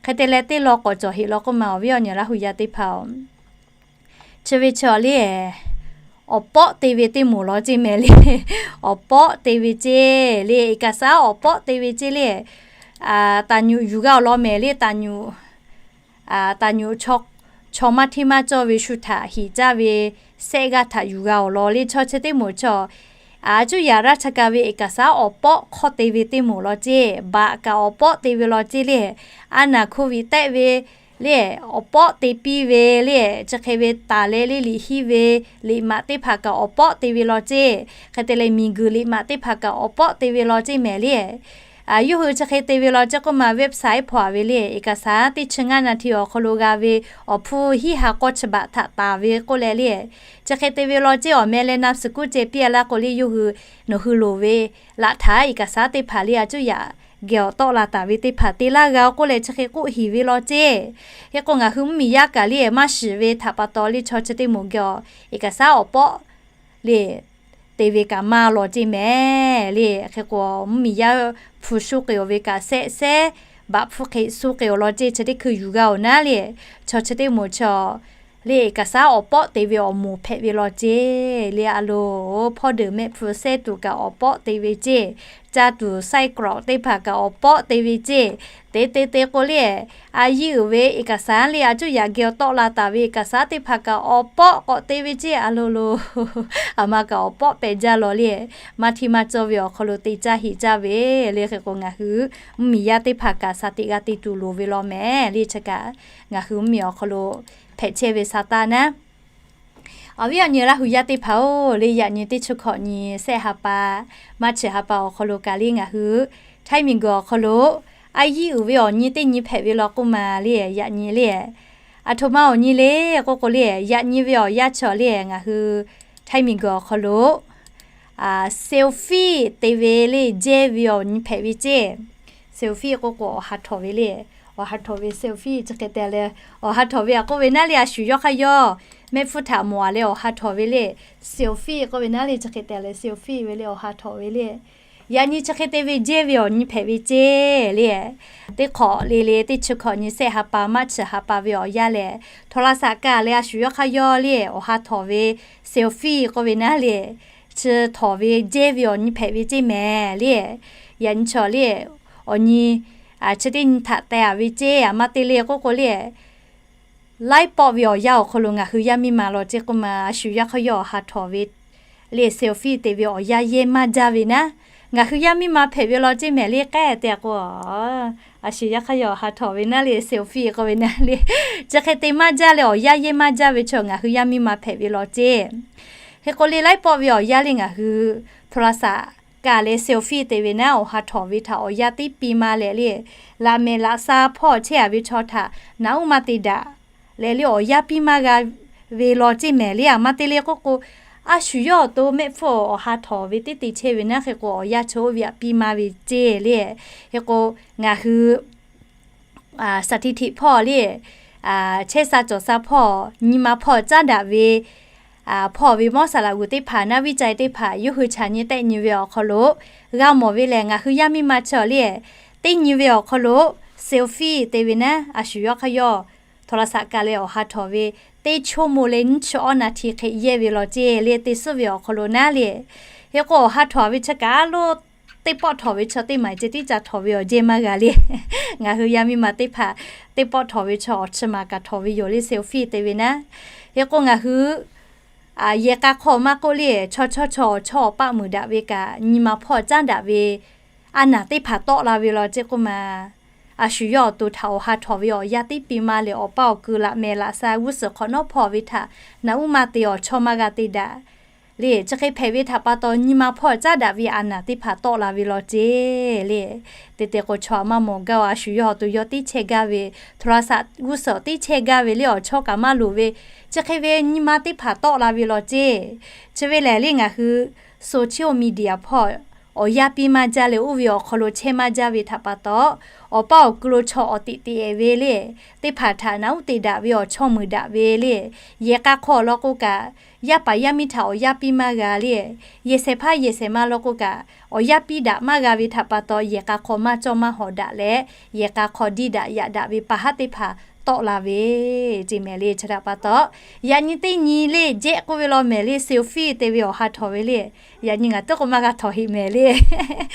Hk'e te leh teˇ lawn k'awꞈ cawˬ heˆ law k'oˆ ma, awˬ viˉ awˬ nyi Laˇ hu yaˇ teˇ hpaˍ-oˬ, chi ve chi awˬ le awˬ pawˆ te ve teˇ moˍ law ceˇ mehˍ le. Awˬ pawˆ te ve ceˇ le, เอกสาร awˬ pawˆ te ve ceˇ le. Taˍ nyuꞈ yuˬ g'a awˬ lawn mehˍ le. Taˍ nyuꞈ, taˍ nyuꞈ chaw maˇ hteˇ maˇ cawˇ ve shu htaꞈ hiˍ caˇ ve sehˆ g'aˇ htaꞈ yuˬ g'a awˬ lawn le. Chaw chi teˇ moˍ chi a cuˇ yaꞈ ราชการ ve เอกสาร awˬ pawˆ hk'awˇ te ve teˇ moˍ law ceˇ. Baꞈ kaꞈ awˬ pawˆ te ve law ceˇ le. A naˍ โควิด tehˆ ve le awˬ pawˆ te piˇ ve le. Chi hk'e ve taˍ leh le liꞈ hiˉ ve liꞈ maꞈ teˇ hpaˍ kaꞈ awˬ pawˆ te ve law ceˇ. Hk'e te leh miˬguiˬ liꞈ maꞈ teˇ hpaˍ kaꞈ awˬ pawˆ te ve law ceˇ mehˍ le. Yawˇ hui chi hk'e te ve law ceˇ k'oˆ ma, website hpawˇ a ve le, เอกสาร teˇ chi ngaˇ naˍ htiꞈ awˬ hk'aw lo g'a ve awˬ hpfuhˇ hiˉ ha k'awˇ chi baꞈ htaꞈ taˍ ve k'oˆ leh le, chi hk'e te ve law ceˇ. Awˬ meh leh naˆ suhˍ kuˉ ceh piˇ a laˇ k'o le, yawˇ hui nawˬ hui loˍ ve laꞈ htaꞈ เอกสาร teˇ hpaˍ le a cuˇ yaꞈ geh awˬ tawˆ la taˍ ve teˇ hpaˍ te laˇ g'a-o k'oˆ leh chi hk'e k'oˆ hiˍ ve law ceˇ. Hk'e k'o ngaˬ hui mvuhˇmiˬ yaˇ kaꞈ le maˇ shiˍ ve htaꞈ pa taw le, chaw chi teˇ moˍ geh awˬ เอกสาร awˬ pawˆ le te ve kaꞈ maˇ law ceˇ mehˍ le. Hk'e k'o mvuhˇmiˬ yaˇ hpu shuˇ k'ai-oˬ ve kaꞈ sehˆ sehˉ, baꞈ hpfuhˇ hk'e suh k'ai-oˬ law ceˇ. Chi teˇ hkui yuˬ g'a-oˬ naˉ le, chaw chi teˇ moˍ chi le เอกสาร awˬ pawˆ te ve awˬ moˍ hpehꞈ ve law ceˇ le. A loˍ, hpawˇ deuˬ mehˆ hpfuh sehˇ tuˬ kaꞈ awˬ pawˆ te ve ceˇ. Caˇ tuˬ ไส้กรอก teˇ hpaˍ kaꞈ awˬ pawˆ te ve ceˇ. Te te te k'o le, a yiˇ uiˍ ve เอกสาร le a cuˇ yaꞈ geh awˬ tawˆ la taˍ ve เอกสาร teˇ hpaˍ kaꞈ awˬ pawˆ k'awꞈ te ve ceˇ. A loˍ loˍ, aˬ ma kaꞈ awˬ pawˆ pehˬ jaˇ law le. Maˇ hteˇ maˇ cawˇ ve awˬ hk'aw lo te caˇ heˍ caˇ ve le. Hk'e k'o ngaˬ hui mvuhˇmiˬ yaˇ teˇ hpaˍ kaꞈ shaˍ tiꞈ g'a te tuˬ loˍ ve law mehˍ le. Chi kaꞈ ngaˬ hui mvuhˇmiˬ awˬ hk'aw lo hpehꞈ chehˇ ve sa taˇ naˉ. Awˬ viˉ awˬ nyi Laˇ hu yaˇ teˇ hpaˍ-oˬ, le yaꞈ nyi teˇ chi hkawꞈ nyi sehˆ ha pa, March ha pa awˬ hk'aw lo kaꞈ le ngaˬ hui Htaiˇ miˬguiˬ awˬ hk'aw lo a yiˇ uiˍ ve awˬ nyi teˇ nyi hpehꞈ ve law k'oˆ ma le, yaꞈ nyi le. Aˬ htoꞈ ma awˬ nyi le k'oˆ k'o le, yaꞈ nyi ve awˬ yanˇ chi awˬ le ngaˬ hui Htaiˇ miˬguiˬ awˬ hk'aw lo selfie te ve le jehˇ ve awˬ nyi hpehꞈ ve ceˇ. Selfie k'oˆ k'o awˬ ha htawnˍ ve le. Awˬ ha htawnˍ ve selfie chi hk'e te leh, awˬ ha htawnˍ ve a k'oˆ ve naˉ le, a shu yawˇ hk'aˇ yawˇ mehˆ hpfuhˇ htaꞈ mawˬ a leh awˬ ha htawnˍ ve le. Selfie k'oˆ ve naˉ le, chi hk'e te leh selfie ve le, awˬ ha htawnˍ ve le. Yaꞈ nyi chi hk'e te ve jehˇ ve awˬ nyi hpehꞈ ve ceˇ le. Teˇ hk'awꞈ le le teˇ chi hkawꞈ nyi sehˆ ha pa, March ha pa ve awˬ yanˇ lehˬ, โทรศัพท์ kaꞈ leh a shu yawˇ hk'aˇ yawˇ le awˬ ha htawnˍ ve selfie k'oˆ ve naˉ le, chi htawnˍ ve jehˇ ve awˬ nyi hpehꞈ ve ceˇ mehˍ le. Yaꞈ nyi chi awˬ le awˬ nyi chi teˇ nyi htaꞈ teh a ve ceˇ. Aˬ ma te le k'oˆ k'o le, laiˉ pawˆ ve awˬ yanˇ awˬ hk'aw lo ngaˬ hui yaˇ miˇ ma law ceˇ k'oˆ ma, a shu yawˇ hk'aˇ yawˇ awˬ ha htawnˍ ve le selfie te ve awˬ yanˇ yehˇ maˇ jaˇ ve naˉ, ngaˬ hui yaˇ miˇ ma hpehꞈ ve law ceˇ mehˍ le. K'ehˉ te k'o, a shu yawˇ hk'aˇ yawˇ awˬ ha htawnˍ ve naˉ le, selfie k'oˆ ve naˉ le, chi hk'e te maˇ jaˇ leh awˬ yanˇ yehˇ maˇ jaˇ ve chaw ngaˬ hui yaˇ miˇ ma hpehꞈ ve law ceˇ. Hk'e k'o le laiˉ pawˆ ve awˬ yanˇ le ngaˬ hui โทรศัพท์ kaꞈ leh selfie te ve naˉ, awˬ ha htawnˍ ve htaꞈ awˬ yanˇ teˇ piˇ maˇ leh le, laꞈ mehˍ laꞈ sha hpawˇ chehˇ a ve chaw htaꞈ naꞈ uˉ maˇ te daꞈ leh le awˬ yanˇ piˇ maˇ g'a ve law ceˇ mehˍ le. Aˬ ma te le k'oˆ k'o, a shu yawˇ awˬ to mehˆ hpfuhˇ awˬ ha htawnˍ ve teˇ te chehˇ ve naˉ, hk'e k'o awˬ yanˇ chaw oˇ ve htaꞈ piˇ maˇ ve ceˇ le. Hk'e k'o ngaˬ hui สถิติ hpawˇ le, chehˇ sha cawˬ sha hpawˇ nyi ma hpawˇ caˉ daꞈ ve hpawˇ ve mawˇ saˍ laꞈ g'uˬ teˇ hpaˍ naˉ, วิจัย teˇ hpaˍ yawˇ hui chaꞈ nyi tehˆ nyi ve awˬ hk'aw lo g'a mawˬ ve lehˬ, ngaˬ hui yaˇ miˇ ma chaw le Teˇ nyi ve awˬ hk'aw lo selfie te ve naˉ, a shu yawˇ hk'aˇ yawˇ โทรศัพท์ kaꞈ leh awˬ ha htawnˍ ve teˇ ชั่วโมง leh nyiˇ chi awˇ นาที hk'e yehˇ ve law ceˇ le, te suhˉ ve awˬ hk'aw lo naˉ le. Hk'e k'o awˬ ha htawnˍ ve chi kaꞈ a loˉ teˇ pawˆ htawnˍ ve chaw teˇ maˬ ceh tiˉ ca htawnˍ ve awˬ jehˇ maˇ g'a le. Ngaˬ hui yaˇ miˇ ma teˇ hpaˍ teˇ pawˆ htawnˍ ve chaw awˬ chi maˬ kaꞈ htawnˍ ve yoˬ le, selfie te ve naˉ. Hk'e k'o ngaˬ hui yehˬ k'a hk'aw maˇ k'oˆ le, chaw chawˇ chaw awˬ chawˇ awˬ paˆ muiˬ daꞈ ve kaꞈ nyi ma hpawˇ caˉ daꞈ ve a naˬ teˇ hpaˍ tawˆ la ve law ceˇ k'oˆ ma. A shu yawˇ awˬ to htaꞈ awˬ ha htawnˍ ve awˬ yaˇ teˇ pi ma lehˬ, awˬ paˇ awˬ ku laꞈ mehˍ laꞈ sha g'uˇ suhˍ hk'awꞈ nawˉ hpawˇ ve htaꞈ naꞈ uˉ maˇ te awˬ chawˇ maˇ g'a te daꞈ le. Chi hk'e hpehꞈ ve htaꞈ pa taw nyi ma hpawˇ caˉ daꞈ ve a naˬ teˇ hpaˍ tawˆ la ve law ceˇ le. Te te k'o chaw a maˇ mawˬ gaˇ-oˬ, a shu yawˇ awˬ to yawˇ teˇ chehˇ gaˇ ve โทรศัพท์ g'uˇ suhˍ teˇ chehˇ gaˇ ve le, awˬ chawˇ kaꞈ maˇ loˍ ve, chi hk'e ve nyi ma teˇ hpaˍ tawˆ la ve law ceˇ. Chi ve lehˬ le ngaˬ hui social media hpawˇ awˬ yaˇ piˇ maˇ jaˇ leh oˇ ve awˬ hk'aw lo chehˇ maˇ jaˇ ve htaꞈ pa taw, awˬ paˇ awˬ ku lo chaw awˬ teꞈ teꞈ-ehˍ ve le, teˇ hpaˍ htaꞈ naꞈ uˉ te daꞈ ve awˬ chawˇ muiˬ daꞈ ve le, yehˬ k'a hk'aw law k'o kaꞈ yaˇ paˍ yaˇ miˇ htaꞈ awˬ yaˇ piˇ maˇ g'a le, yehˬ shehˍ hpaˇ yehˬ shehˍ ma law k'o kaꞈ awˬ yaˇ piˇ daꞈ maˇ g'a ve htaꞈ pa taw, yehˬ k'a hk'aw maˇ cawˇ maˇ hawˍ daꞈ leh, yehˬ k'a hk'aw diˇ daꞈ yaꞈ daꞈ ve pa haˉ teˇ hpaˍ tawˆ la ve ceˇ mehˍ le. Chi htaꞈ pa taw, yaꞈ nyi teˇ nyi le jehˆ k'oˆ ve law mehˍ le, selfie te ve awˬ ha htawnˍ ve le. Yaꞈ nyi ngaˬ teˇ k'o maˇ g'a htawnˍ heꞈ mehˍ le.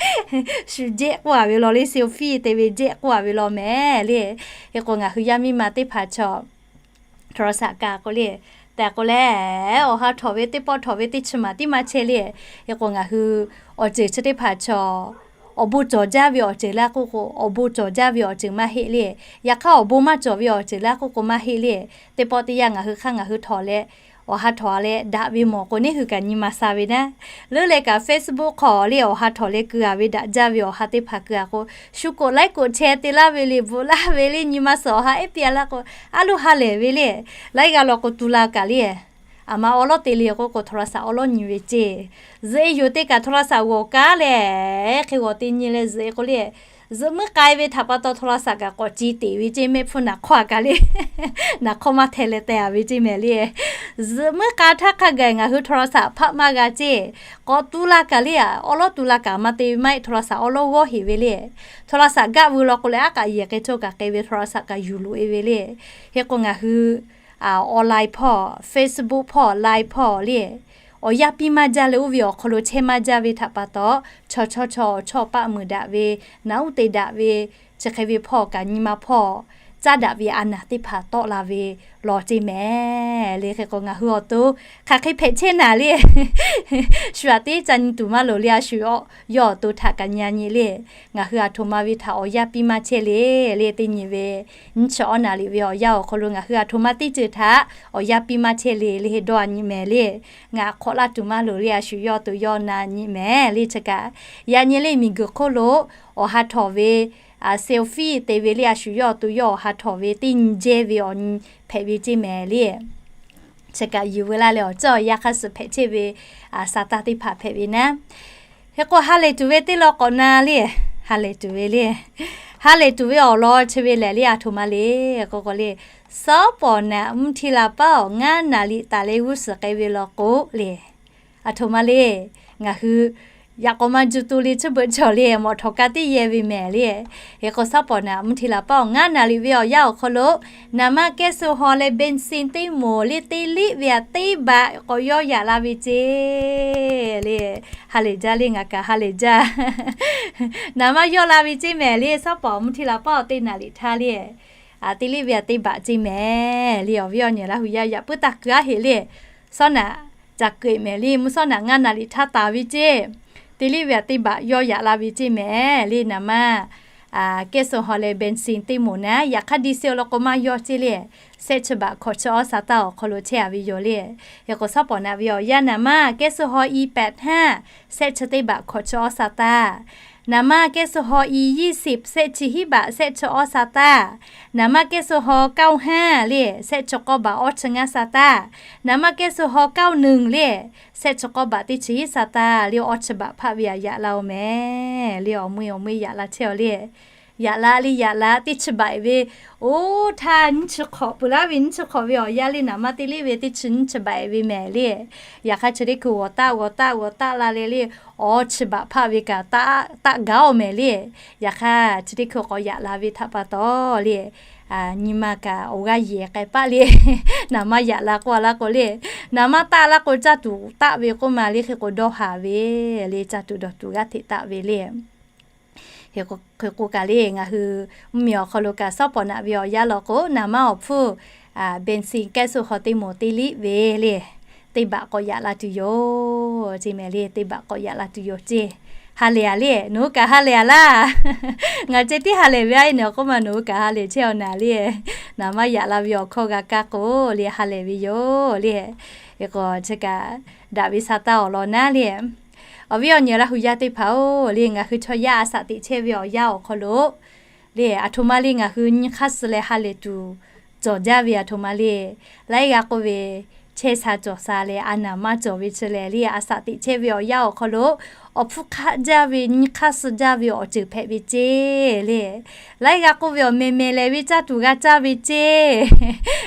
Shu jehˆ k'oˆ-a ve law le, selfie te ve jehˆ k'oˆ-a ve law mehˍ le. Hk'e k'o ngaˬ hui yaˇ miˇ ma teˇ hpaˍ chaw โทรศัพท์ kaꞈ k'o le, tehꞈ k'o leh, awˬ ha htawnˍ ve teˇ pawˆ htawnˍ ve teˇ chi maˬ tiˉ maˇ chehˇ le. Hk'e k'o ngaˬ hui awˬ ceuˬ chi teˇ hpaˍ chaw awˬ bon cawˬ jaˇ ve awˬ ceuˬ laˇ k'oˆ k'o, awˬ bon cawˬ jaˇ ve awˬ ceuˬ maˇ heˆ le. Yaꞈ hk'aˇ awˬ bon maˇ cawˬ ve awˬ ceuˬ laˇ k'oˆ k'o maˇ heˆ le. Teˇ pawˆ teˇ yanˇ ngaˬ hui hk'aˇ ngaˬ hui htawnˍ leh, awˬ ha htawnˍ leh daꞈ ve mawˬ k'o, neˇ hui kaꞈ nyi ma sha ve naˉ. Leuˉ leh kaꞈ Facebook hk'aw le awˬ ha htawnˍ leh keu-a ve daꞈ jaˇ ve awˬ ha teˇ hpaˍ keu-a k'o, shu k'oꞈ laiˉ k'oꞈ chehˇ te laˇ ve le, bvuhꞈ laˇ ve le, nyi ma suhˍ awˬ ha ehˉ piˇ-a laˇ k'o, a loˉ ha lehˬ ve le. Laiˉ g'aˇ law k'o tu la kaꞈ le, aˬ ma awˉ lawˉ te le k'oˆ k'o, โทรศัพท์ awˉ lawˉ nyi ve ceˇ. Zuhꞈ-e yoˬ te kaꞈ โทรศัพท์ g'awˬ kaˉ leh, hk'e g'awˬ te nyi leh zuhꞈ-e k'o le, zuhꞈ muiˉ k'ai ve htaꞈ pa taw โทรศัพท์ kaꞈ k'awꞈ ci teꞈ ve ceˇ, mehˆ hpfuhˇ naˍ hk'awˇ-a kaꞈ le, naˍ hk'awˇ maˇ hteh leh teh-a ve ceˇ mehˍ le. Zuhꞈ muiˉ k'ai htaˇ hk'a gaˬ ngaˬ hui โทรศัพท์ hpaˆ maˇ g'a ceˇ. K'awꞈ tu la kaꞈ le, awˉ lawˉ tu la kaꞈ maˇ te ve maˇ heˆ, โทรศัพท์ awˉ lawˉ g'awˇ heꞈ ve le. โทรศัพท์ gaˆ veu law k'o leh aˉ k'aꞈ yehˬ k'ai cawˇ kaꞈ k'ai ve โทรศัพท์ kaꞈ yuˬ loꞈ-e ve le. Hk'e k'o ngaˬ hui online hpawˇ, Facebook hpawˇ, Line hpawˇ le, awˬ yaˇ piˇ maˇ jaˇ leh oˇ ve awˬ hk'aw lo chehˇ maˇ jaˇ ve htaꞈ pa taw, chaw chawˇ chaw awˬ chawˇ paˆ muiˬ daꞈ ve, naꞈ uˉ te daꞈ ve, chi hk'e ve hpawˇ kaꞈ nyi ma hpawˇ caˉ daꞈ ve a naˬ teˇ hpaˍ tawˆ la ve law ceˇ mehˍ le. Hk'e k'o ngaˬ hui awˬ to hk'aˬ hk'e hpehꞈ chehˇ naˍ le. Shu aꞈ teˇ ca nyi tuˬ maˇ loˍ le, a shu yawˇ awˬ to htaꞈ kaꞈ nyi-a nyi le. Ngaˬ hui aˬ htoꞈ ma ve htaꞈ awˬ yaˇ piˇ maˇ chehˇ le le, teˇ nyi ve nyiˇ chi awˇ naˍ riˍ ve awˬ yanˇ awˬ hk'aw lo ngaˬ hui aˬ htoꞈ ma teˇ ceuˬ htaꞈ awˬ yaˇ piˇ maˇ chehˇ le le, dawˇ-a nyi mehˍ le. Ngaˬ hk'awꞈ laˇ tuˬ maˇ loˍ le, a shu yawˇ awˬ to yawˇ na nyi mehˍ le. Chi kaꞈ yaꞈ nyi le miˬguiˬ hk'oˆ lo awˬ ha htawnˍ ve selfie te ve le, a shu yawˇ awˬ to yawˇ awˬ ha htawnˍ ve teˇ nyi jehˇ ve awˬ nyi hpehꞈ ve ceˇ mehˍ le. Chi kaꞈ yuˬ veu laˇ leh awˬ cawˇ awˬ yanˇ hk'aˇ suh hpehꞈ chehˇ ve saˍtanˍ teˇ hpaˍ hpehꞈ ve naˉ. Hk'e k'o ha lehˬ tuˬ ve teˇ law k'awꞈ na le, ha lehˬ tuˬ ve le, ha lehˬ tuˬ ve awˬ lawn chi ve lehˬ le, aˬ htoꞈ ma le k'o k'o le, sawˉ pawˍ naꞈ mvuhˇ hti la paˉ awˬ ngaˇ naˍ riˍ taˍ leh g'uˇ suhˍ k'ai ve law k'o le, aˬ htoꞈ ma le. Ngaˬ hui yaꞈ k'awꞈ maˇ juˇ tu le, chi beuꞈ chaw le mawꞈ htawꞈ ka teˇ yehˇ ve mehˍ le. Hk'e k'o sawˉ pawˍ naꞈ mvuhˇ hti la paˉ awˬ ngaˇ naˍ riˍ ve awˬ yanˇ awˬ hk'aw lo, naˍ manˇ kehˉ suh haw leh เบนซิน teˇ moˍ le teˇ liˆ ve aꞈ teˇ baꞈ k'awꞈ yawˇ yaꞈ la ve ceˇ le. Ha lehˬ jaˇ le, ngaˬ kaꞈ ha lehˬ jaˇ. Naˍ manˇ yawˇ la ve ceˇ mehˍ le, sawˉ pawˍ mvuhˇ hti la paˉ awˬ teˇ naˍ riˍ htaˇ le, teˇ liˆ ve aꞈ teˇ baꞈ ceˇ mehˍ le. Awˬ viˉ awˬ nyi Laˇ hu yaˇ yaꞈ puiˉ taˇ keu-a heꞈ le. Sawˉ naꞈ ca keu-eꞈ mehˍ le, mvuhˇ sawˉ naꞈ ngaˇ naˍ riˍ htaˇ taˍ ve ceˇ. Teˇ liˆ ve aꞈ teˇ baꞈ yawˇ yaꞈ la ve ceˇ mehˍ le. Naˍ manˇ kehˉ suh haw leh เบนซิน teˇ moˍ naˉ, yaꞈ hk'aˇ ดีเซล law k'o maˇ yawˇ ceˇ le. Sehˆ chi baꞈ hkawꞈ chi awˇ sa taˇ awˬ hk'aw lo chehˇ-a ve yoˬ le. Hk'e k'o sawˉ pawˍ naꞈ ve awˬ yanˇ naˍ manˇ kehˉ suh haw i แปดห้า, sehˆ chi teˇ baꞈ hkawꞈ chi awˇ sa taˇ. Naˍ manˇ kehˉ suh haw i ยี่สิบ, sehˆ chi hiˉ baꞈ sehˆ chi awˇ sa taˇ. Naˍ manˇ kehˉ suh haw เก้าห้า le, sehˆ chi k'awˇ baꞈ awˇ chi ngaˇ sa taˇ. Naˍ manˇ kehˉ suh haw เก้าหนึ่ง le, sehˆ chi k'awˇ baꞈ teˇ chi hiˉ sa taˇ le, awˇ chi baꞈ hpaˆ ve aꞈ yaꞈ la-oˬ mehˍ le. Awˬ mui awˬ mui yaꞈ la chehˇ-aw le. Yaꞈ la le, yaꞈ la, teˇ chi baꞈ ve, oˇ htaˇ nyiˇ chi hk'awꞈ peuˬ laˇ ve, nyiˇ chi hk'awꞈ ve awˬ yanˇ le, naˍ manˇ teˇ liˇ ve teˇ chi nyiˇ chi baꞈ ve mehˍ le. Yaꞈ hk'aˇ chi teˇ hkui g'awˬ taˆ g'awˬ taˆ g'awˬ taˆ la leh le, awˬ chi baꞈ hpaˆ ve kaꞈ taˆ gaˇ-oˬ mehˍ le. Yaꞈ hk'aˇ chi teˇ hkui k'awꞈ yaꞈ la ve htaꞈ pa taw le, nyi ma kaꞈ awˬ g'aˇ yehˬ k'ai paˆ le. Naˍ manˇ yaꞈ la k'oˆ a laˇ k'o le, naˍ manˇ taˆ laˇ k'o caˇ tuˬ taˆ ve k'oˆ ma le, hk'e k'o dawˇ haˍ ve le, caˇ tuˬ dawˬ tuˬ g'aˇ hteꞈ taˆ ve le. Hk'e k'o kaꞈ le, ngaˬ hui mvuhˇmiˬ awˬ hk'aw lo kaꞈ sawˉ pawˍ naꞈ ve awˬ yanˇ law k'o, naˍ manˇ awˬ hpfuhˇ bensin kehˉ suh hk'aw teˇ moˍ teˇ liˇ ve le, teˇ baꞈ k'awꞈ yaꞈ la tuˬ yoˬ. Ceˇ mehˍ le, teˇ baꞈ k'awꞈ yaꞈ la tuˬ yoˬ ceˇ. Ha lehˬ a le, nawˬ hui kaꞈ ha lehˬ a laˇ. Ngaˬ ceh tiˉ ha lehˬ ve a e nawˬ k'oˆ ma, nawˬ hui kaꞈ ha lehˬ chehˇ-aw naˍ le. Naˍ manˇ yaꞈ la ve awˬ hkawˇ g'a kaˇ k'o le, ha lehˬ ve yoˬ le. Hk'e k'o chi kaꞈ daꞈ ve sha taˇ awˬ lawn naˉ le. Awˬ viˉ awˬ nyi Laˇ hu yaˇ teˇ hpaˍ-oˬ le, ngaˬ hui chaw yaˇ a shaꞈ teꞈ chehˇ ve awˬ yanˇ awˬ hk'aw lo le, aˬ htoꞈ ma le ngaˬ hui nyi hk'aˇ suh leh ha lehˬ tuˬ cawˬ jaˇ ve aˬ htoꞈ ma le. Laiˉ g'aˇ k'oˆ ve, chehˇ sha cawˬ sha leh a naˍ maˇ cawˬ ve chi lehˬ le, a shaꞈ teꞈ chehˇ ve awˬ yanˇ awˬ hk'aw lo awˬ hpfuhˇ hk'aˆ jaˇ ve, nyi hk'aˇ suh jaˇ ve awˬ ceuˬ hpehꞈ ve ceˇ le. Laiˉ g'aˇ k'oˆ ve, awˬ meh meh leh ve caˇ tuˬ g'a caˇ ve ceˇ.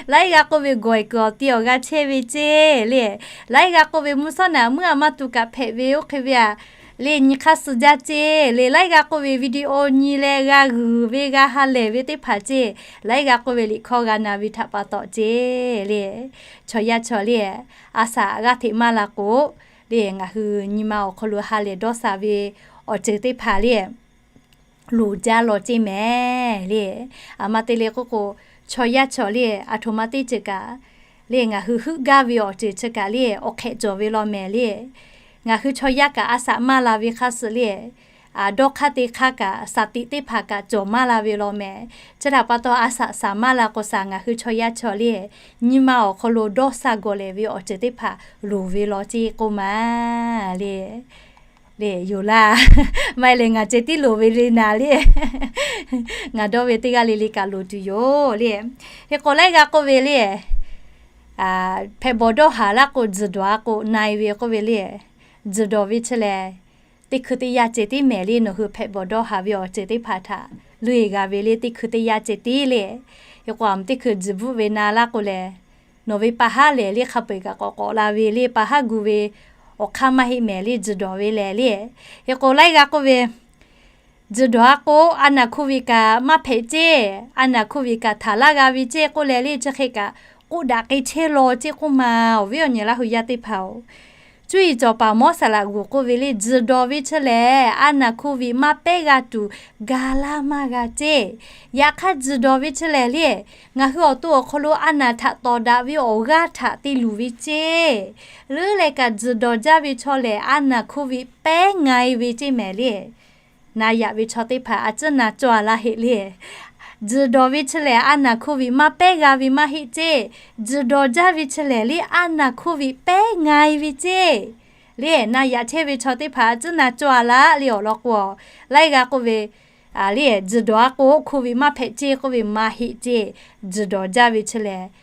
Laiˉ g'aˇ k'oˆ ve, gawˬ e kuiˬ awˬ ti awˬ g'a chehˇ ve ceˇ le. Laiˉ g'aˇ k'oˆ ve, mvuhˇ shawˉ naꞈ meuˇ a maˇ tuˬ kaꞈ hpehꞈ ve oˇ hk'e ve a le, nyi hk'aˇ suh jaˇ ceˇ le. Laiˉ g'aˇ k'oˆ ve, video nyi leh g'a g'uiˬ ve g'a ha lehˬ ve teˇ hpaˍ ceˇ. Laiˉ g'aˇ k'oˆ ve, liꞈ hkawˇ g'a na ve htaꞈ pa taw ceˇ le. Chaw yaˇ chaw le, a shaꞈ g'aˇ hteꞈ maˇ la k'o le, ngaˬ hui nyi ma awˬ hk'aw lo ha lehˬ dawˇ sha ve awˬ ceuˬ teˇ hpaˍ le loˍ jaˇ law ceˇ mehˍ le. Aˬ ma te le k'oˆ k'o, chaw yaˇ chaw le, aˬ htoꞈ ma teˇ ceuˬ kaꞈ le, ngaˬ hui heuˆ gaˇ ve awˬ ceuˬ chi kaꞈ le awˬ hk'ehꞈ cawˬ ve law mehˍ le. Ngaˬ hui chaw yaˇ kaꞈ a shaꞈ maˇ la ve hk'aˇ suh le, dawˇ hk'aˇ te hk'aˇ kaꞈ shaˍ tiꞈ teˇ hpaˍ kaꞈ cawˬ maˇ la ve law mehˍ. Chi htaꞈ pa taw, a shaꞈ shaˍ maˇ la k'o shaˍ, ngaˬ hui chaw yaˇ chaw le, nyi ma awˬ hk'aw lo dawˇ sha gawˬ lehˬ ve awˬ ceuˬ teˇ hpaˍ loˍ ve law ceˇ k'oˆ ma le. Le yoˬ laˇ. Maˇ heˆ leh ngaˬ ceh tiˉ loˍ ve le naˍ le. Ngaˬ dawˇ ve teˇ g'aˇ le le kaꞈ loˍ tuˬ yoˬ le. Hk'e k'o laiˉ g'aˇ k'oˆ ve le, hpehꞈ bawˬ dawˇ haˍ laˇ k'o, tzuhˬ dawˬ a k'o na e ve k'oˆ ve le. Tzuhˬ dawˬ ve chi lehˬ, teˇ hkui teˇ yanˇ ceh tiˉ mehˍ le, nawˬ hui hpehꞈ bawˬ dawˇ haˍ ve awˬ ceuˬ teˇ hpaˍ htaꞈ leuˆ e g'a ve le, teˇ hkui teˇ yanˇ ceh tiˉ le. Hk'e k'o a mvuhˇ teˇ hkui tzuhˬ bvuhˆ ve na laˇ k'o lehˬ, nawˬ ve pa haˉ lehˬ le hk'a peu-eˬ kaꞈ k'awꞈ k'awꞈ la ve le, pa haˉ gu ve awˬ hk'aˇ maˇ heˆ mehˍ le, tzuhˬ dawˬ ve lehˬ le. Hk'e k'o laiˉ g'aˇ k'oˆ ve, tzuhˬ dawˬ a k'o, a naˍ hkoˇ ve kaꞈ maˇ hpehꞈ ceˇ, a naˍ hkoˇ ve kaꞈ htaˍ laˇ g'a ve ceˇ k'oˆ leh le, chi hk'e kaꞈ k'oˆ daꞈ k'ai chehˇ law ceˇ k'oˆ ma. Awˬ viˉ awˬ nyi Laˇ hu yaˇ teˇ hpaˍ-oˬ, cuˇ yiˍ cawˬ paˍ mawˇ saˍ laꞈ g'uˬ k'oˆ ve le, tzuhˬ dawˬ ve chi lehˬ a naˍ hkoˇ ve maˇ pehˉ g'a tuˬ ga laˇ maˇ g'a ceˇ. Yaꞈ hk'aˇ tzuhˬ dawˬ ve chi lehˬ le, ngaˬ hui awˬ to awˬ hk'aw lo a naˍ htaꞈ tawˍ daꞈ ve awˬ g'aˇ htaꞈ te luˬ ve ceˇ. Leuˉ leh kaꞈ tzuhˬ dawˬ jaˇ ve chaw lehˬ a naˍ hkoˇ ve pehˉ nga e ve ceˇ mehˍ le. Na yaꞈ ve chaw teˇ hpaˍ a tcuhˉ na cawˬ a laˇ heˆ le. Tzuhˬ dawˬ ve chi lehˬ a naˍ hkoˇ ve maˇ pehˉ g'a ve maˇ heˆ ceˇ. Tzuhˬ dawˬ jaˇ ve chi lehˬ le a naˍ hkoˇ ve pehˉ nga e ve ceˇ. Le na yaꞈ chehˇ ve chaw teˇ hpaˍ a tcuhˉ na cawˬ a laˇ le awˬ lawn k'o, laiˉ g'aˇ k'oˆ ve, le tzuhˬ dawˬ a k'o hkoˇ ve maˇ hpehꞈ ceˇ k'oˆ ve maˇ heˆ ceˇ. Tzuhˬ dawˬ jaˇ ve chi lehˬ,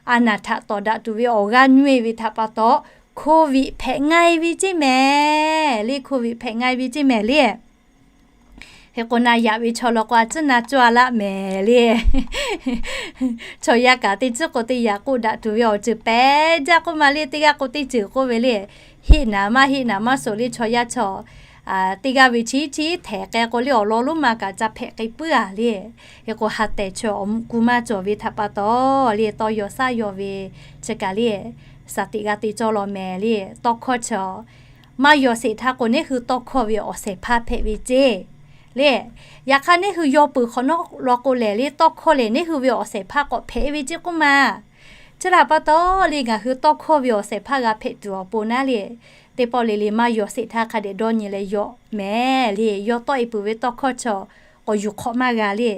a naˍ htaꞈ tawˍ daꞈ tuˬ ve awˬ g'aˇ nyi e ve htaꞈ pa taw, hkoˇ ve hpehꞈ nga e ve ceˇ mehˍ le, hkoˇ ve hpehꞈ nga e ve ceˇ mehˍ le. Hk'e k'o na yaꞈ ve chaw law k'o a tcuhˉ na cawˬ a laˇ mehˍ le. Chaw yaˇ kaꞈ teˇ tcuhˉ k'o teˇ yaꞈ k'oˆ daꞈ tuˬ ve awˬ ceuˬ pehˉ jaˇ k'oˆ ma le, teˇ g'aˇ k'o teˇ ceuˬ k'oˆ ve le. Heˆ naˍ maˇ heˆ naˍ maˇ suhˍ le chaw yaˇ chaw, teˇ g'aˇ ve chi chi htehˍ k'ai k'o le awˬ lawn lonˉ ma kaꞈ ca hpehꞈ k'ai puiˉ a le. Hk'e k'o ha tehˬ chi awˬ mvuhꞈ ku maˇ cawˬ ve htaꞈ pa taw le, tawˇ yaw shaˉ yaw ve chi kaꞈ le, shaˍ tiꞈ g'a te cawˬ law mehˍ le. Tawˇ hkawˇ chi maˇ yaw sheˍ htaˇ k'o neˇ hui tawˇ hkawˇ ve awˬ shehˍ hpaˇ hpehꞈ ve ceˇ le. Yaꞈ hk'aˇ neˇ hui yaw peuˬ hk'awꞈ nawˉ law k'o lehˬ le, tawˇ hkawˇ lehˬ neˇ hui ve awˬ shehˍ hpaˇ k'awꞈ hpehꞈ ve ceˇ k'oˆ ma. Chi htaꞈ pa taw le ngaˬ hui tawˇ hkawˇ ve awˬ shehˍ hpaˇ g'a hpehꞈ tuˬ awˬ pon naˉ le, teˇ pawˆ le le maˇ yaw sheˍ htaˇ hk'a dehꞈ dawˇ nyi leh yaw mehˍ le. Yaw tawˆ e peuˬ ve tawˇ hkawˇ chi k'awꞈ yuˬ hk'awꞈ maˇ g'a le.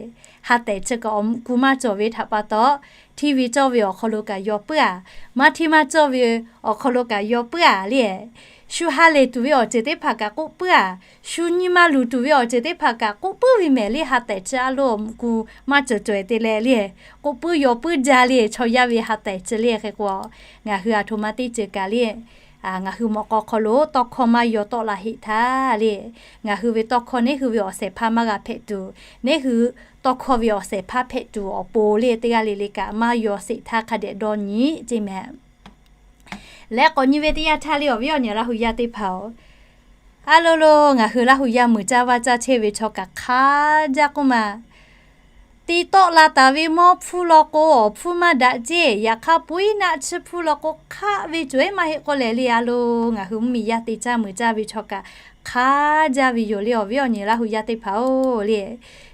Ha tehˬ chi kaꞈ awˬ mvuhꞈ ku maˇ cawˬ ve htaꞈ pa taw, hteˇ ve cawˇ ve awˬ hk'aw lo kaꞈ yaw puiˉ a, maˇ hteˇ maˇ cawˇ ve awˬ hk'aw lo kaꞈ yaw puiˉ a le. Shu ha lehˬ tuˬ ve awˬ ceuˬ teˇ hpaˍ kaꞈ k'oˆ puiˉ a, shu nyi ma luˬ tuˬ ve awˬ ceuˬ teˇ hpaˍ kaꞈ k'oˆ puiˉ ve mehˍ le. Ha tehˬ chi a lo awˬ mvuhꞈ ku maˇ cawˬ cawˬ e te leh le, k'oˆ puiˉ yaw puiˉ jaˇ le. Chaw yaˇ ve ha tehˬ chi le hk'e k'o, ngaˬ hui a htoꞈ ma teˇ ceuˬ kaꞈ le, ngaˬ hui mawꞈ k'aw hk'aw lo tawˇ hkawˇ maˇ yaw tawˆ la heˆ htaˇ le, ngaˬ hui ve tawˇ hkawˇ neˇ hui ve awˬ shehˍ hpaˇ maˇ g'a hpehꞈ tuˬ, neˇ hui tawˇ hkawˇ ve awˬ shehˍ hpaˇ hpehꞈ tuˬ awˬ pon le teˇ g'aˇ le le kaꞈ maˇ yaw sheˍ htaˇ hk'a dehꞈ dawˇ nyi ceˇ mehˍ. Leh k'awꞈ nyi ve teˇ yanˇ htaˇ le awˬ viˉ awˬ nyi Laˇ hu yaˇ teˇ hpaˍ-oˬ, a lo lo ngaˬ hui Laˇ hu yaˇ muiˬ caˇ vaˇ caˇ chehˇ ve chaw kaꞈ hk'a jaˇ k'oˆ ma. Te tawˆ la taˍ ve mawˇ hpfuhˇ law k'o awˬ hpfuhˇ maˇ daꞈ ceˇ. Yaꞈ hk'aˇ, poiˉ naˆ chiˇ hpfuhˇ law k'o hk'aˆ ve cawˬ ehˉ maˇ heˆ k'oˆ leh le, a lo ngaˬ hui mvuhˇmiˬ yaˇ te caˇ muiˬ caˇ ve chaw kaꞈ hk'a jaˇ ve yoˬ le awˬ viˉ awˬ nyi Laˇ hu yaˇ teˇ hpaˍ-oˬ le.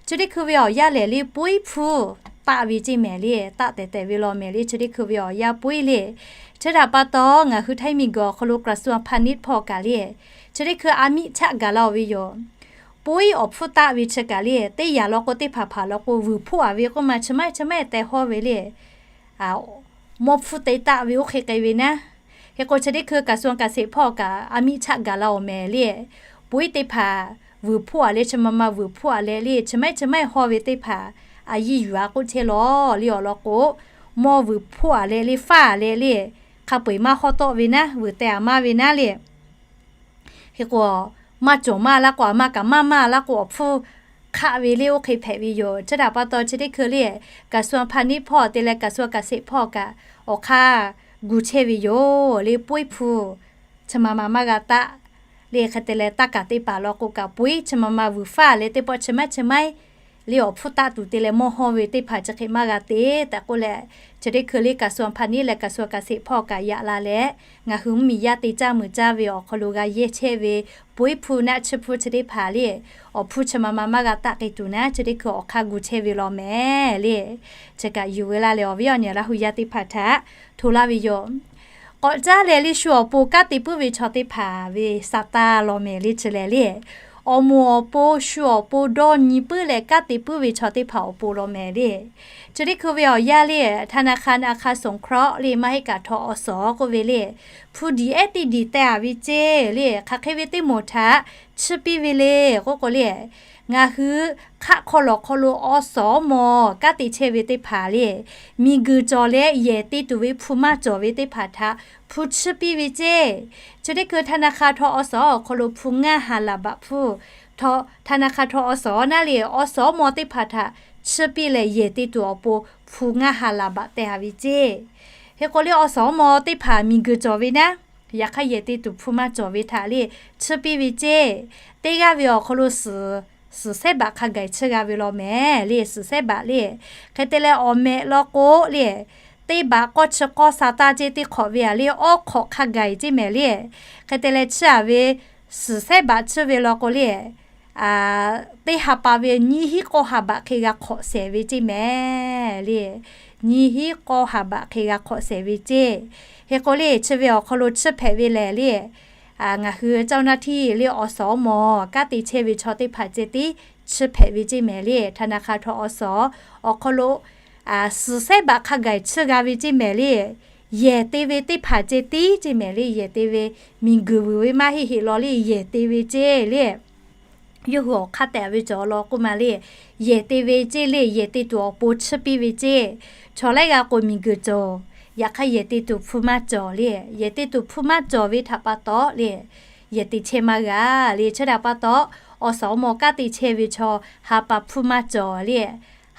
Chi teˇ hkui ve awˬ yanˇ lehˬ le poiˉ hpfuhˇ taˆ ve ceˇ mehˍ le, taˆ tehˬ tehˬ ve law mehˍ le. Chi teˇ hkui ve awˬ yanˇ poiˉ le. Chi htaꞈ pa taw ngaˬ hui Htaiˇ miˬguiˬ awˬ hk'aw lo กระทรวงพาณิชย์ hpawˇ kaꞈ le, chi teˇ hkui a miˆ chaˆ gaˬ la-oˬ ve yoˬ. Poiˉ awˬ hpfuhˇ taˆ ve chi kaꞈ le, teˇ yanˇ law k'o teˇ hpaˍ hpaˍ law k'o vuiˬ hpoˆ-a ve k'oˆ ma chi maˇ chi maˇ teh hawˇ ve le. Mawˇ hpfuhˇ te taˆ ve oˇ hk'e k'ai ve naˉ. Hk'e k'o chi teˇ hkui กระทรวงเกษตร hpawˇ kaꞈ a miˆ chaˆ gaˬ la-oˬ mehˍ le. Poiˉ teˇ hpaˍ vuiˬ hpoˆ-a leh chi ma ma vuiˬ hpoˆ-a leh le chi maˇ chi maˇ hawˇ ve teˇ hpaˍ a yiˇ yuˬ-a k'oˆ chehˇ law le awˬ lawn k'o, mawˇ vuiˬ hpoˆ-a leh le faˇ-a leh le, hk'a peu-eˬ maˇ hawˇ tawˆ ve naˉ, vuiˬ teh-a maˇ ve naˉ le. Hk'e k'o, maˇ cawˬ maˇ laˇ k'o, a maˇ kaꞈ maˇ maˇ laˇ k'o awˬ hpfuhˇ hk'aˆ ve le oˇ hk'e hpehꞈ ve yoˬ. Chi htaꞈ pa taw chi teˇ hkui le กระทรวงพาณิชย์ hpawˇ te leh กระทรวงเกษตร hpawˇ kaꞈ awˬ hk'aˇ gu chehˇ ve yoˬ le. Poiˉ hpfuhˇ chi ma ma maˇ g'a taˆ le. Hk'e te leh taˇ kaˍ teˇ hpaˍ law k'o kaꞈ poiˉ chi ma ma vuiˬ faˇ leh teˇ pawˆ chi maˇ chi maˇ le awˬ hpfuhˇ taˆ tuˬ te leh mawˇ hawˇ ve teˇ hpaˍ chi hk'e maˇ g'a te tehꞈ k'oˆ leh, chi teˇ hkui le กระทรวงพาณิชย์ leh กระทรวงเกษตร hpawˇ kaꞈ yaꞈ la leh, ngaˬ hui mvuhˇmiˬ yaˇ te caˇ muiˬ caˇ ve awˬ hk'aw lo g'a yehˇ chehˇ ve poiˉ hpfuhˇ naˆ chiˇ hpfuhˇ chi teˇ hpaˍ le, awˬ hpfuhˇ chi ma ma maˇ g'a taˆ k'ai tuˬ naˉ, chi teˇ hkui awˬ hk'aˇ gu chehˇ ve law mehˍ le. Chi kaꞈ yuˬ ve laˇ leh awˬ viˉ awˬ nyi Laˇ hu yaˇ teˇ hpaˍ htaꞈ hto laˇ ve yoˬ. K'awꞈ caˉ leh le shu awˬ pon kanˉ te puiˉ ve chaw teˇ hpaˍ ve sa taˇ law mehˍ le chi lehˬ le. Awˬ moˍ awˬ pon shu awˬ pon dawˇ nyi puiˉ leh kanˉ te puiˉ ve chaw teˇ hpaˍ awˬ pon law mehˍ le. Chi teˇ hkui ve awˬ yanˇ le, ธนาคารอาคารสงเคราะห์ le maˇ heˆ kaꞈ ทกส k'oˆ ve le, hpu diˬ ehˉ teˇ diˬ teh-a ve ceˇ le, hk'aˬ hk'e ve teˇ moˍ htaꞈ chiˇ piˇ ve le k'oˆ k'o le, ngaˬ hui hk'aˆ hk'aw lawˬ hk'aw lo awˬ suhˍ awˬ mawˬ kanˉ te chehˇ ve teˇ hpaˍ le, miˬguiˬ cawˬ leh yehˬ te tuˬ ve hpu maˇ cawˬ ve teˇ hpaˍ htaꞈ hpu chiˇ piˇ ve ceˇ. Chi teˇ hkui ธนาคาร ทกส awˬ hk'aw lo hpu ngaˇ ha laˍ baꞈ hpu, ธนาคาร ทกส naˉ le awˬ suhˍ awˬ mawˬ teˇ hpaˍ htaꞈ chiˇ piˇ leh yehˬ te tuˬ awˬ pon hpu ngaˇ ha laˍ baꞈ teh-a ve ceˇ. Hk'e k'o le awˬ suhˍ awˬ mawˬ teˇ hpaˍ miˬguiˬ cawˬ ve naˉ, yaꞈ hk'aˇ yehˬ te tuˬ hpu maˇ cawˬ ve htaꞈ le chiˇ piˇ ve ceˇ. Teˇ g'aˇ ve awˬ hk'aw lo suhˍ, suhˍ sehˉ baꞈ hk'a gaˬ-e chiˇ g'a ve law mehˍ le, suhˍ sehˉ baꞈ le. Hk'e te leh awˬ mehꞈ law k'o le, teˇ baꞈ k'awˇ chi k'awˇ sa taˇ ceˇ teˇ hk'awꞈ ve-a le awˉ hk'awꞈ hk'a gaˬ-e ceˇ mehˍ le. Hk'e te leh chiˇ-a ve suhˍ sehˉ baꞈ chiˇ ve law k'o le, teˇ ha pa ve nyiˇ hinˉ k'awˇ ha baꞈ hk'e g'a hk'awꞈ shehˍ ve ceˇ mehˍ le. Nyiˇ hinˉ k'awˇ ha baꞈ hk'e g'a hk'awꞈ shehˍ ve ceˇ. Hk'e k'o le chi ve awˬ hk'aw lo chiˇ hpehꞈ ve lehˬ le, ngaˬ hui เจ้าหน้าที่ le awˬ suhˍ awˬ mawˬ kanˉ te chehˇ ve chaw teˇ hpaˍ ceh tiˉ chiˇ hpehꞈ ve ceˇ mehˍ le. ธนาคาร ทกส awˬ hk'aw lo suhˍ sehˉ baꞈ hk'a gaˬ-e chiˇ g'a ve ceˇ mehˍ le. Yehˬ te ve teˇ hpaˍ ceh tiˉ ceˇ mehˍ le, yehˬ te ve miˬguiˬ vuiˬ ve maˇ heˆ heˆ law le, yehˬ te ve ceˇ le. Yawˇ hui awˬ hk'aˇ tehꞈ ve cawˬ law k'oˆ ma le, yehˬ te ve ceˇ le, yehˬ te tuˬ awˬ pon chiˇ piˇ ve ceˇ. Chaw laiˉ g'a k'o miˬguiˬ cawˬ, yaꞈ hk'aˇ yehˬ te tuˬ hpu maˇ cawˬ le, yehˬ te tuˬ hpu maˇ cawˬ ve htaꞈ pa taw le, yehˬ te chehˇ maˇ g'a le. Chi htaꞈ pa taw, awˬ suhˍ awˬ mawˬ kanˉ te chehˇ ve chaw ha pa hpu maˇ cawˬ le.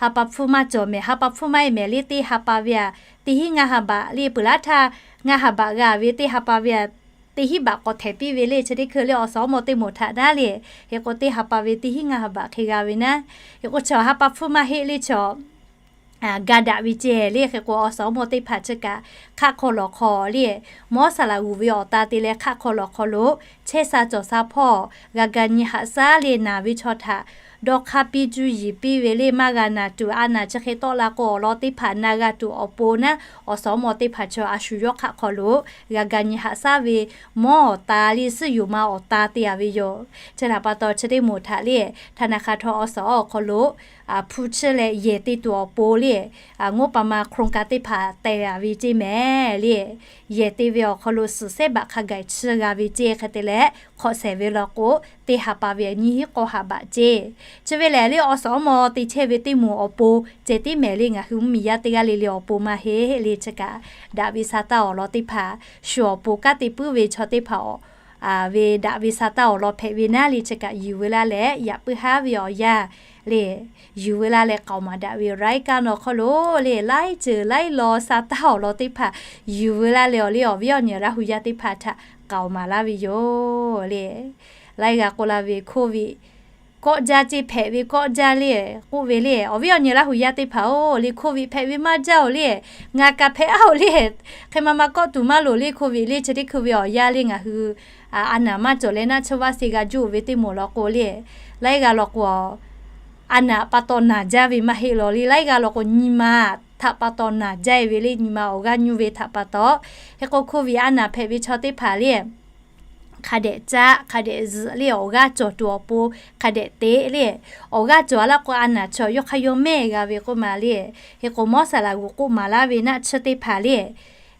Ha pa hpu maˇ cawˬ mehˍ, ha pa hpu maˇ heˆ mehˍ le, teˇ ha pa ve-a, teˇ hinˉ ngaˇ ha baꞈ le, peuˬ laˉ htaˇ ngaˇ ha baꞈ g'a ve teˇ ha pa ve-a, teˇ hinˉ baꞈ k'awꞈ htehˍ piˇ ve le. Chi teˇ hkui le awˬ suhˍ awˬ mawˬ teˇ moˍ htaꞈ naˉ le, hk'e k'o teˇ ha pa ve teˇ hinˉ ngaˇ ha baꞈ hk'e g'a ve naˉ. Hk'e k'o chi ha pa hpu maˇ heˆ le chaw ga daꞈ ve ceh le. Hk'e k'o awˬ suhˍ awˬ mawˬ teˇ hpaˍ chi kaꞈ hk'aˆ hk'aw lawˬ hk'aw le, mawˇ saˍ laꞈ g'uˬ ve awˬ ta te leh hk'aˆ hk'aw lawˬ hk'aw lo chehˇ sha cawˬ sha hpawˇ g'a ga nyi haꞈ shaˉ le naˬ ve chaw htaꞈ dawˇ hk'aˇ piˇ cuˇ yiˍ piˇ ve le. Maˇ g'a naˬ tuˬ a naˬ chi hk'e tawˆ la k'o awˬ lawn teˇ hpaˍ na g'a tuˬ awˬ pon naˉ, awˬ suhˍ awˬ mawˬ teˇ hpaˍ chi a shu yawˇ hk'aˆ hk'aw lo g'a ga nyi haꞈ shaˉ ve mawˇ awˬ ta le suhˉ yoˬ ma awˬ ta te-a ve yoˬ. Chi htaꞈ pa taw chi teˇ moˍ htaꞈ le ธนาคาร ทกส awˬ hk'aw lo hpu chiˇ leh yehˬ te tuˬ awˬ pon le, ngopama โครงการ teˇ hpaˍ teh-a ve ceˇ mehˍ le. Yehˬ te ve awˬ hk'aw lo suhˍ sehˉ baꞈ hk'a gaˬ-e chiˇ g'a ve ceˇ. Hk'e te leh hk'awꞈ shehˍ ve law k'o, teˇ ha pa ve nyiˇ hinˉ k'awˇ haꞈ baꞈ ceˇ. Chi ve lehˬ le, awˬ suhˍ awˬ mawˇ te chehˇ ve teˇ moˍ awˬ pon ceh tiˉ mehˍ le, ngaˬ hui mvuhˇmiˬ yaˇ teˇ g'aˇ le le awˬ pon maˇ heˆ le. Chi kaꞈ daꞈ ve sa taˇ awˬ lawn teˇ hpaˍ shu awˬ pon kanˉ te puiˉ ve chaw teˇ hpaˍ ve daꞈ ve sa taˇ awˬ lawn hpehꞈ ve naˉ le, chi kaꞈ yuˬ veu laˇ leh yaꞈ puiˉ haˉ ve awˬ yanˇ le, yuˬ veu laˇ leh k'aoˍ maˍ daꞈ ve รายการ nawˬ hk'aw lo le, laiˉ ceuˬ laiˉ law sa taˇ awˬ lawn teˇ hpaˍ yuˬ veu laˇ leh awˬ le, awˬ viˉ awˬ nyi Laˇ hu yaˇ teˇ hpaˍ htaꞈ k'aoˍ maˍ laˇ ve yoˬ le. Laiˉ g'a k'oˆ la ve โควิด kawˆ jaˇ ceˇ, hpehꞈ ve kawˆ jaˇ le k'oˆ ve le, awˬ viˉ awˬ nyi Laˇ hu yaˇ teˇ hpaˍ-oˬ le, โควิด hpehꞈ ve maˇ jaˇ-oˬ le, ngaˬ kaꞈ hpehꞈ-aˉ-oˬ le. Hk'e ma ma kawˆ tuˬ maˇ loˍ le, โควิด le chi teˇ hkui ve awˬ yanˇ le ngaˬ hui a naˍ maˇ cawˬ leh naˆ tsuhˇ vaˇ se g'a juˇ ve teˇ moˍ law k'o le, laiˉ g'a law k'o a naˍ pa taw naˬ jaˇ ve maˇ heˆ law le, laiˉ g'a law k'o nyi ma htaꞈ pa taw naˬ jaˇ-e ve le, nyi ma awˬ g'aˇ nyuˇ ve htaꞈ pa taw. Hk'e k'o โควิด a naˍ hpehꞈ ve chaw teˇ hpaˍ le, hk'a dehꞈ caˆ hk'a dehꞈ zuhꞈ le, awˬ g'aˇ cawˬ tuˬ awˬ pon hk'a dehꞈ te le. Awˬ g'aˇ cawˬ a laˇ k'o a naˍ chaw yawˇ hk'aˇ yawˇ mehˇ g'a ve k'oˆ ma le. Hk'e k'o Mawˇ saˍ laꞈ g'uˬ k'oˆ maˍ laˇ ve naˆ tsuhˇ teˇ hpaˍ le,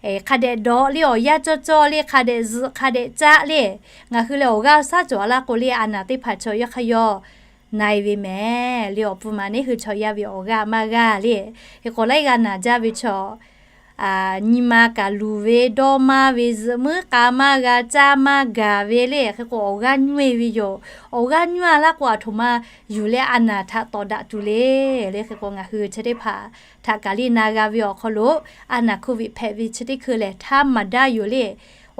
hk'a dehꞈ dawꞈ le, awˬ yanˇ cawˇ cawˇ le, hk'a dehꞈ zuhꞈ hk'a dehꞈ caˆ le. Ngaˬ hui lehˬ awˬ g'aˇ shaˉ cawˬ a laˇ k'o le, a naˍ teˇ hpaˍ chaw yawˇ hk'aˇ yawˇ na-e ve mehˍ le, awˬ pon ma neˉ hui chaw yaˇ ve awˬ g'aˇ maˇ g'aˇ le. Hk'e k'o laiˉ g'a naˬ jaˇ ve chaw nyi ma kaꞈ luˬ ve, dawˇ maˇ ve, zuhꞈ muiˉ k'a maˇ g'a, caˇ maˇ gaˬ ve le. Hk'e k'o awˬ g'aˇ nyuˇ-e ve yoˬ. Awˬ g'aˇ nyuˇ a laˇ k'o a htoꞈ ma yuˬ leh a naˍ htaꞈ tawˍ daꞈ tuˬ le le. Hk'e k'o ngaˬ hui chi teˇ hpaˍ htaꞈ kaꞈ le na g'a ve awˬ hk'aw lo, a naˍ โควิด hpehꞈ ve chi teˇ hkui lehˬ htaˇ maˍ daˇ yoˬ le.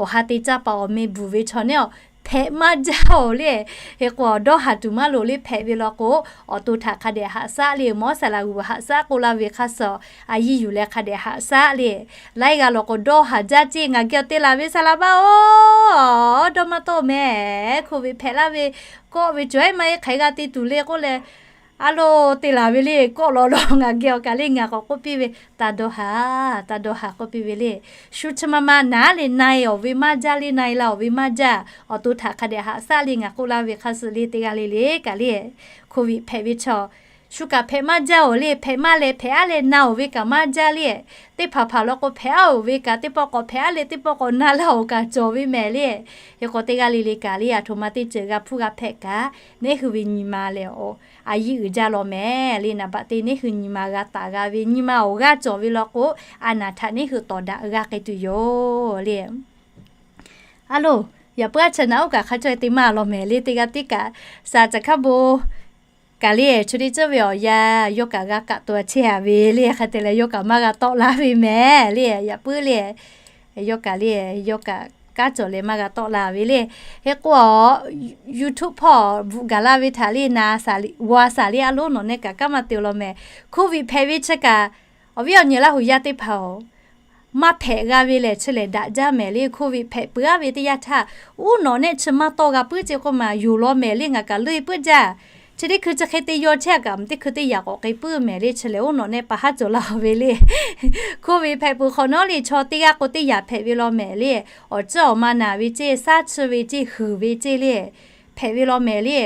Awˬ ha te caˇ paˍ awˬ meh bvuhˬ ve chaw neˉ-aˬ hpehꞈ maˇ jaˇ-oˬ le. Hk'e k'o dawˇ haˍ tuˬ maˇ loˍ le, hpehꞈ ve law k'o awˬ to htaꞈ hk'a dehꞈ haꞈ shaˉ le. Mawˇ saˍ laꞈ g'uˬ haꞈ shaˉ k'oˆ laˇ ve hk'aˇ suh a yiˇ yuˬ leh hk'a dehꞈ haꞈ shaˉ le. Laiˉ g'a law k'o dawˇ haˍ jaˇ ceˇ, ngaˬ geh awˬ te laˬ ve saˍ laꞈ ma-oˬ, dawˇ maˇ tawˆ mehˍ, โควิด hpehꞈ laˇ ve, kawˆ ve cawˬ-e maˇ-e, hk'aˬ hk'e g'a te tuˬ le k'oˆ leh, a lo te laˬ ve le. Kawˆ law law ngaˬ geh awˬ kaˬ le ngaˬ k'awꞈ k'oˆ piˇ ve, taˇ dawˇ haˍ, taˇ dawˇ haˍ k'oˆ piˇ ve le. Shu chi ma ma naˍ le, na-e awˬ ve maˇ jaˇ le, na-e la awˬ ve maˇ jaˇ. Awˬ to htaꞈ hk'a dehꞈ haꞈ shaˉ le, ngaˬ k'oˆ laˇ ve hk'aˇ suh le teˇ g'aˇ le le kaꞈ le, โควิด hpehꞈ ve chaw shu kaꞈ hpehꞈ maˇ jaˇ-oˬ le. Hpehꞈ maˇ leh hpehꞈ aˉ leh na-oˬ ve kaꞈ maˇ jaˇ le. Teˇ hpaˍ hpaˍ law k'o hpehꞈ aˉ-oˬ ve kaꞈ teˇ pawˆ k'awꞈ hpehꞈ aˉ leh teˇ pawˆ k'awꞈ na laˇ-oˬ kaꞈ cawˬ ve mehˍ le. Hk'e k'o teˇ g'aˇ le le kaꞈ le, a htoꞈ ma teˇ ceuˬ g'a hpuˇ g'a hpehꞈ kaꞈ, neˉ hui ve nyi ma lehˬ a yiˇ uiˍ jaˇ law mehˍ le. Naˍ baꞈ te neˉ hui nyi ma g'a taˍ g'a ve, nyi ma awˬ g'aˇ cawˬ ve law k'o, a naˍ htaꞈ neˉ hui tawˍ daꞈ g'a k'ai tuˬ yoˬ le. A lo, yaꞈ puiˉ aˉ chi naˍ oˉ kaꞈ hk'a caweh te maˇ law mehˍ le. Teˇ g'aˇ tiˉ kaꞈ, saˍ caꞈ hkaˇ bon kaꞈ le, chi teˇ ceuˬ ve awˬ yanˇ yawˇ kaꞈ g'a kaꞈ to chehˇ a ve le. Hk'e te leh yawˇ kaꞈ maˇ g'a tawˆ la ve mehˍ le. Yaꞈ puiˉ le, yawˇ kaꞈ le, yawˇ kaꞈ kanˉ cawˬ leh maˇ g'a tawˆ la ve le. Hk'e k'o, YouTube hpawˇ bvuhꞈ gaˬ laˇ ve htaꞈ le na, g'aw a shaˍ le, a lo nawˬ neh kaꞈ kanˉ maˇ te law mehˍ. โควิด hpehꞈ ve chi kaꞈ, awˬ viˉ awˬ nyi Laˇ hu yaˇ teˇ hpaˍ-oˬ, maˇ hpehꞈ g'a ve lehˬ chi lehˬ daꞈ jaˇ mehˍ le. โควิด hpehꞈ peuˬ aˉ ve teˇ yanˇ htaˇ, uˉ nawꞈ nehˆ chi maˇ tawˆ g'a puiˉ ceˇ k'oˆ ma, yonˍ law mehˍ le, ngaˬ kaꞈ leuˆ puiˉ jaˇ. Chi teˇ hkui chi hk'e te yaw chehˇ kaꞈ, teˇ hkui teˇ yaꞈ k'awꞈ k'ai puiˉ mehˍ le. Chi lehˬ uˉ nawꞈ nehˆ pa haˉ cawˬ laˇ ve le. โควิด hpehꞈ peuˬ hk'awꞈ nawˉ le, chaw teˇ g'aˇ k'o teˇ yaꞈ hpehꞈ ve law mehˍ le. Awˬ ceuˬ awˬ ma naˬ ve ceˇ, shaˉ chi ve ceˇ, huiˍ ve ceˇ le, hpehꞈ ve law mehˍ le.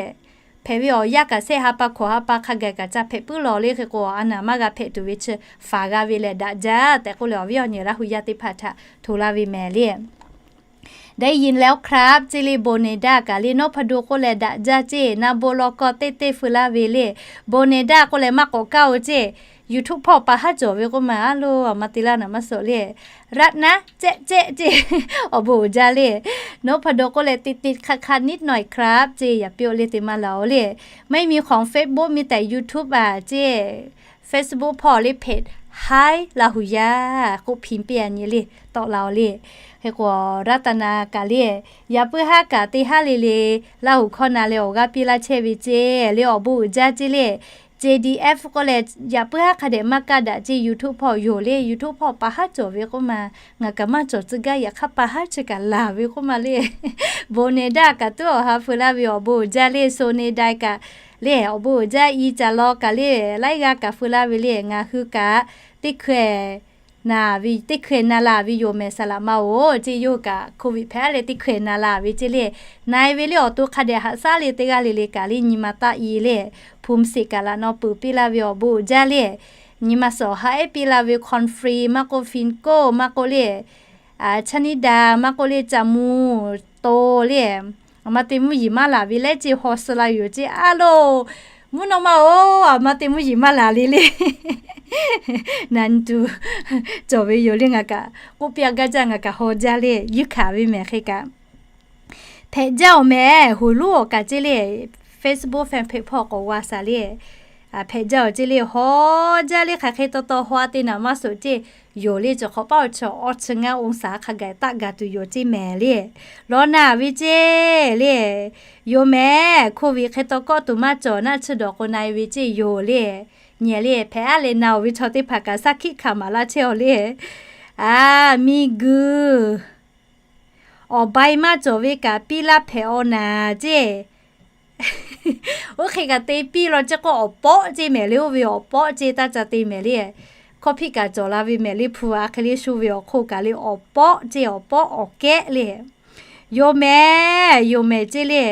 Hpehꞈ ve awˬ yanˇ kaꞈ shehˆ ha pa hkawꞈ ha pa hk'a gaˬ kaꞈ ca hpehꞈ puiˉ law le. Hk'e k'o a naˍ maˇ g'a hpehꞈ tuˬ ve chi faˍ g'a ve lehˬ daꞈ jaˇ tehꞈ k'oˆ leh, awˬ viˉ awˬ nyi Laˇ hu yaˇ teˇ hpaˍ htaꞈ hto laˇ ve mehˍ le. ได้ยินแล้วครับ ceˇ le, โบเนด้า kaꞈ le, Nawˉ hpa do k'oˆ leh daꞈ jaˇ ceˇ, na bon law kaw teˇ teˇ feu laˇ ve le. โบเนด้า k'oˆ leh maˇ k'awꞈ kaˇ-oˬ ceˇ, YouTube hpawˇ pa haˉ cawˬ ve k'oˆ ma, a lo a ma te laˇ naˍ maˇ suhˍ le. รัตน์นะ ceˇ ceˇ ceˇ, awˬ bon uiˍ jaˇ le. Nawˉ hpa do k'oˆ leh ติดติดขัดขัดนิดหน่อยครับ ceˇ, yaꞈ piˇ-oˆ le te maˇ laˬ-oˬ le. ไม่มีของ Facebook มีแต่ YouTube อ่ะ ceˇ. Facebook hpawˇ le เพจ Hi Laˇ hu yaˇ k'oˆ พิมพ์ piˇ a nyi le, tawˆ la-oˬ le. Hk'e k'o, Raˇtaˍnaˍ kaꞈ le, yaꞈ puiˉ haˉ kaꞈ teˇ haˉ le le, Laˇ hu hkawˇ na leh awˬ g'aˇ piˇ laˇ chehˇ ve ceˇ le, awˬ bon uiˍ jaˇ ceˇ le. J D F k'oˆ leh, yaꞈ puiˉ haˉ hk'a dehꞈ maˇ kaˇ daꞈ ceˇ, YouTube hpawˇ yoˬ le, YouTube hpawˇ pa haˉ cawˬ ve k'oˆ ma, ngaˬ kaꞈ maˇ cawˬ tcuh gaˇ, yaꞈ hk'aˇ pa haˉ chi kaꞈ laˬ ve k'oˆ ma le. โบเนด้า kaꞈ tuˉ awˬ ha feu laˇ ve awˬ bon uiˍ jaˇ le, โซเนด้า kaꞈ le, awˬ bon uiˍ jaˇ, i caˍ law kaꞈ le, laiˉ g'aˇ kaꞈ feu laˇ ve le, ngaˬ hui kaꞈ teˇ hkeh na ve, teˇ hkeh na la ve yoˬ mehˍ saˍ laꞈ ma-oˬ ceˇ, yawˇ hui kaꞈ โควิด hpehꞈ leh teˇ hkeh na la ve ceˇ le. Na-e ve le awˬ to hk'a dehꞈ haꞈ shaˉ le teˇ g'aˇ le le kaꞈ le nyi ma taˆ i le, ภูมิสิทธิ์ kaꞈ laꞈ naw peuˬ piˇ laˇ ve awˬ bon uiˍ jaˇ le. Nyi ma suhˍ awˬ ha ehˉ piˇ laˇ ve คอนเฟรนซ์ maˇ k'oˆ ฟิงโก้ maˇ k'oˆ le, ชนิดา maˇ k'oˆ le, จามู โต le, Aˬ ma te mvuhˇ yeˬ maˇ laˬ ve leh ceˇ haw suh la yoˬ ceˇ. A loˬ, mvuhˇ naw ma-oˬ, aˬ ma te mvuhˇ yeˬ maˇ laˬ le le. Na nyi tuˬ cawˬ ve yoˬ le. Ngaˬ kaꞈ k'oˆ piˇ a gaˇ jaˇ, ngaˬ kaꞈ haw jaˇ le. Yuˇ hkanˍ ve mehˬ hk'e kaꞈ hpehꞈ jaˇ-oˬ mehˍ. Hoˍ lonˉ awˬ kaꞈ ceˇ le, Facebook fan page hpawˇ k'awꞈ g'a shaˍ le. Hpehꞈ jaˇ-oˬ ceˇ le, haw jaˇ le. Hk'aˬ hk'e taw taw haw te naˍ maˇ suhˍ ceˇ. Yoˬ le, cawˬ hk'awꞈ paˉ awˬ chaw awˇ chi ngaˇ oˇ saˍ hk'a gaˬ taˆ gaˬ tuˬ yoˬ ceˇ mehˍ le. Lawˇ naˍ ve ceˇ le, yoˬ mehˍ. Covid hk'e taw kawˆ tuˬ maˇ cawˬ naˆ tsuhˇ dawˬ k'o na-e ve ceˇ yoˬ le. Nyi le, hpehꞈ aˉ leh na-oˬ ve chaw teˇ hpaˍ kaꞈ shaˉ hkiˆ hkanˍ maˍ laˇ chehˇ-oˬ le. A, miˬguiˬ awˬ bai maˇ cawˬ ve kaꞈ piˇ laˇ hpehꞈ-aw naˍ ceˇ. Oˇ hk'e kaꞈ te piˇ law ceˇ k'o awˬ pawˆ ceˇ mehˍ le. Oˇ ve awˬ pawˆ ceˇ taˇ ca te mehˍ le. Hkawˇ hpiˆ kaꞈ cawˬ la ve mehˍ le. Hpu a hk'e le shu ve awˬ hk'oˆ kaꞈ le awˬ pawˆ ceˇ, awˬ pawˆ awˬ kehˉ le. Yoˬ mehˍ, yoˬ mehˍ ceˇ le.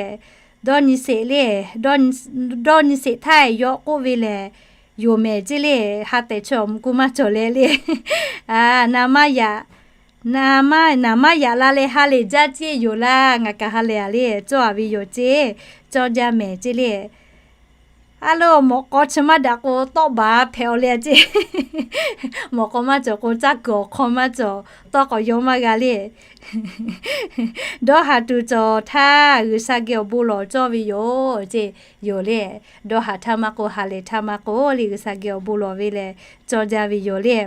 Dawˇ nyi sheˍ le, dawˇ nyi sheˍ htaˇ yawˇ k'oˆ ve lehˬ, yoˬ mehˍ ceˇ le. Ha tehˬ chi awˬ mvuh k'o maˇ cawˬ leh le. Naˍ maˇ yaꞈ, naˍ maˇ, naˍ maˇ yaꞈ la leh ha lehˬ jaˇ ceˇ yoˬ laˇ. Ngaˬ kaꞈ ha lehˬ a le, cawˇ a ve yoˬ ceˇ, cawˇ jaˇ mehˍ ceˇ le. A loˬ, mawꞈ k'aw chi maˇ daꞈ k'o tawˆ baˬ hpehꞈ-aw le ceˇ. Mawꞈ k'aw maˇ cawˬ k'o caˇ kuiˬ awˬ hk'aw maˇ cawˬ, tawˇ k'awꞈ yaw maˇ g'a le. Dawˇ haˍ tuˬ cawˬ htaˇ G'uiˬsha geh awˬ bon lawˬ cawˇ ve yoˬ ceˇ yoˬ le. Dawˇ haˍ htaˇ maˇ k'o, ha lehˬ htaˇ maˇ k'o le, G'uiˬsha geh awˬ bon lawˬ ve lehˬ cawˇ jaˇ ve yoˬ le.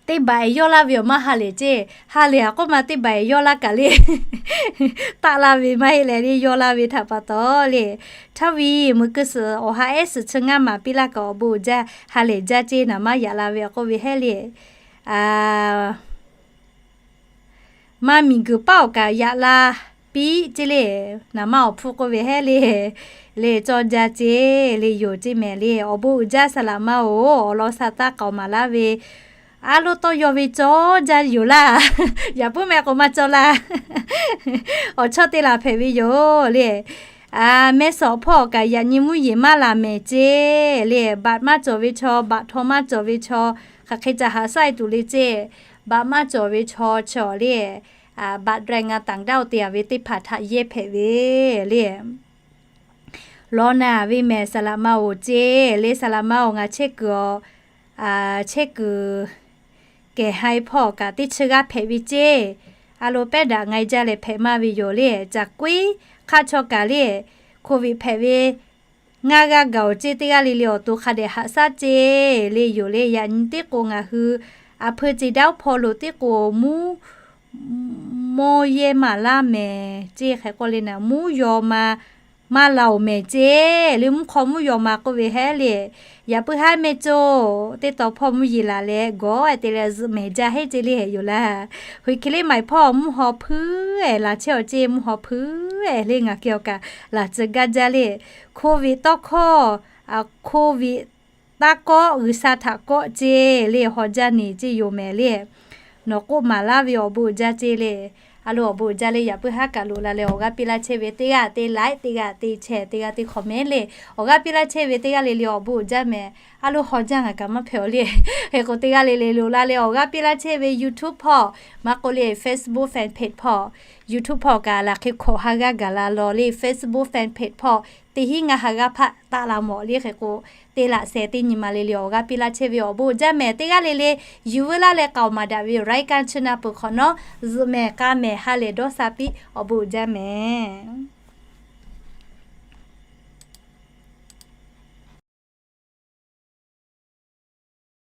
Teˇ baꞈ yawˇ laˇ ve awˬ maˇ ha lehˬ ceˇ. Ha lehˬ a k'oˆ ma teˇ baꞈ yawˇ laˇ kaꞈ le. Taˆ laˇ ve maˇ heˆ leh le, yawˇ laˇ ve htaꞈ pa taw le. Htaˇ ve meuˬ keu suhˍ awˬ ha ehˉ suhˍ chi ngaˇ maˍ piˇ laˇ kaꞈ awˬ bon uiˍ jaˇ, ha lehˬ jaˇ ceˇ, naˍ maˇ yaꞈ la ve a k'oˆ ve hehˉ le. Maˇ miˬguiˬ paˉ awˬ kaꞈ yaꞈ la piˇ ceˇ le. Naˍ maˇ awˬ hpfuhˇ k'oˆ ve hehˉ le. Le cawˇ jaˇ ceˇ le, yoˬ ceˇ mehˍ le. Awˬ bon uiˍ jaˇ saˍ laꞈ ma-oˬ, awˬ lawn sha taˇ k'aoˍ maˍ laˇ ve a loˉ tawˇ yaw ve cawˇ jaˇ yoˬ laˇ. Yaꞈ puiˉ meh k'o maˇ cawˇ laˇ. Awˬ chawˇ te laˬ hpehꞈ ve yoˬ le. Mehˇ suhˍ hpawˇ awˬ kaꞈ yaꞈ nyi mvuhˇ yeˬ maˇ laˬ mehˍ ceˇ le. Baꞈ maˇ cawˬ ve chaw, baꞈ htaw maˇ cawˬ ve chaw, hk'aˬ hk'e ca haꞈ shaˉ e tuˬ le ceˇ. Baꞈ maˇ cawˬ ve chaw chi awˬ le, baꞈ แรงงานต่างด้าว te a ve teˇ hpaˍ htaꞈ yehˇ hpehꞈ ve le. Lawˇ naˍ ve mehˍ saˍ laꞈ ma-oˬ ceˇ le. Saˍ laꞈ ma-oˬ, ngaˬ chehˇ kuiˬ awˬ, chehˇ kuiˬ kehˬ ha hpawˇ kaꞈ teˇ chi g'aˇ hpehꞈ ve ceˇ. A lo pehˉ daꞈ nga e jaˇ leh hpehꞈ maˇ ve yoˬ le. Caˬ k'uiˉ hk'aˇ chaw kaꞈ le, Covid hpehꞈ ve ngaˇ g'aˇ gaˬ-oˬ ceˇ, teˇ g'aˇ le le awˬ to hk'a dehꞈ haꞈ shaˉ ceˇ le yoˬ le. Yaꞈ nyi teˇ k'o ngaˬ hui a hpui ce daˉ hpawˇ lo teˇ k'o mvuhˇ mawˇ yehˇ maˍ laˇ mehˍ ceˇ. Hk'e k'oˆ le naˍ, mvuhˇ yaw ma maˇ la-oˬ mehˍ ceˇ le. Mvuhˇ hk'aw mvuhˇ yaw ma k'oˆ ve hehˉ le. Yaꞈ puiˉ haˉ meh cawˇ, teˇ taw hpawˇ mvuhˇ yeˬ laˬ leh gawˬ te leh zuhꞈ mehˍ jaˇ heˆ ceˇ le yoˬ laˇ. Hoꞈ hk'e le maˬ hpawˇ mvuhˇ haw hpuiˉ-ehˍ laˬ chehˇ-aw ceˇ, mvuhˇ haw hpuiˉ-ehˍ le ngaˬ kehˬ awˬ kaꞈ laˬ tcuh gaˇ jaˇ le. Covid tawˇ hkawˇ, Covid taˇ kawˆ, G'uiˬsha htaꞈ kawˆ ceˇ le, haw jaˇ neˬ ceˇ yoˬ mehˍ le. Nawˬ k'oˆ maˍ laˇ ve awˬ bon uiˍ jaˇ ceˇ le. A lo awˬ bon uiˍ jaˇ le. Yaꞈ puiˉ haˉ kaꞈ loꞈ la leh awˬ g'aˇ piˇ laˇ chehˇ ve teˇ g'aˇ te like, teˇ g'aˇ te share, teˇ g'aˇ te comment le. Awˬ g'aˇ piˇ laˇ chehˇ ve teˇ g'aˇ le le awˬ bon uiˍ jaˇ mehˍ. A lo haw jaˇ ngaˬ kaꞈ maˇ hpehꞈ-aw le. Hk'e k'o teˇ g'aˇ le le loꞈ la leh awˬ g'aˇ piˇ laˇ chehˇ ve YouTube hpawˇ maˇ k'oˆ le Facebook fan page hpawˇ, YouTube hpawˇ kaꞈ laˬ hk'e hkawꞈ ha g'aˇ gaˬ la law le. Facebook fan page hpawˇ teˇ hinˉ ngaˇ ha g'aˇ hpaˆ taˆ la mawˬ le. Hk'e k'o teˇ laꞈ share teˇ nyi ma le le awˬ g'aˇ piˇ laˇ chehˇ ve awˬ bon uiˍ jaˇ mehˍ. Teˇ g'aˇ le le yuˬ veu laˇ leh k'aoˍ maˍ daꞈ ve รายการ chi na peuˬ hk'awꞈ nawˉ zuhꞈ mehˍ k'a mehˍ ha lehˬ dawˇ sha piˇ awˬ bon uiˍ jaˇ mehˍ.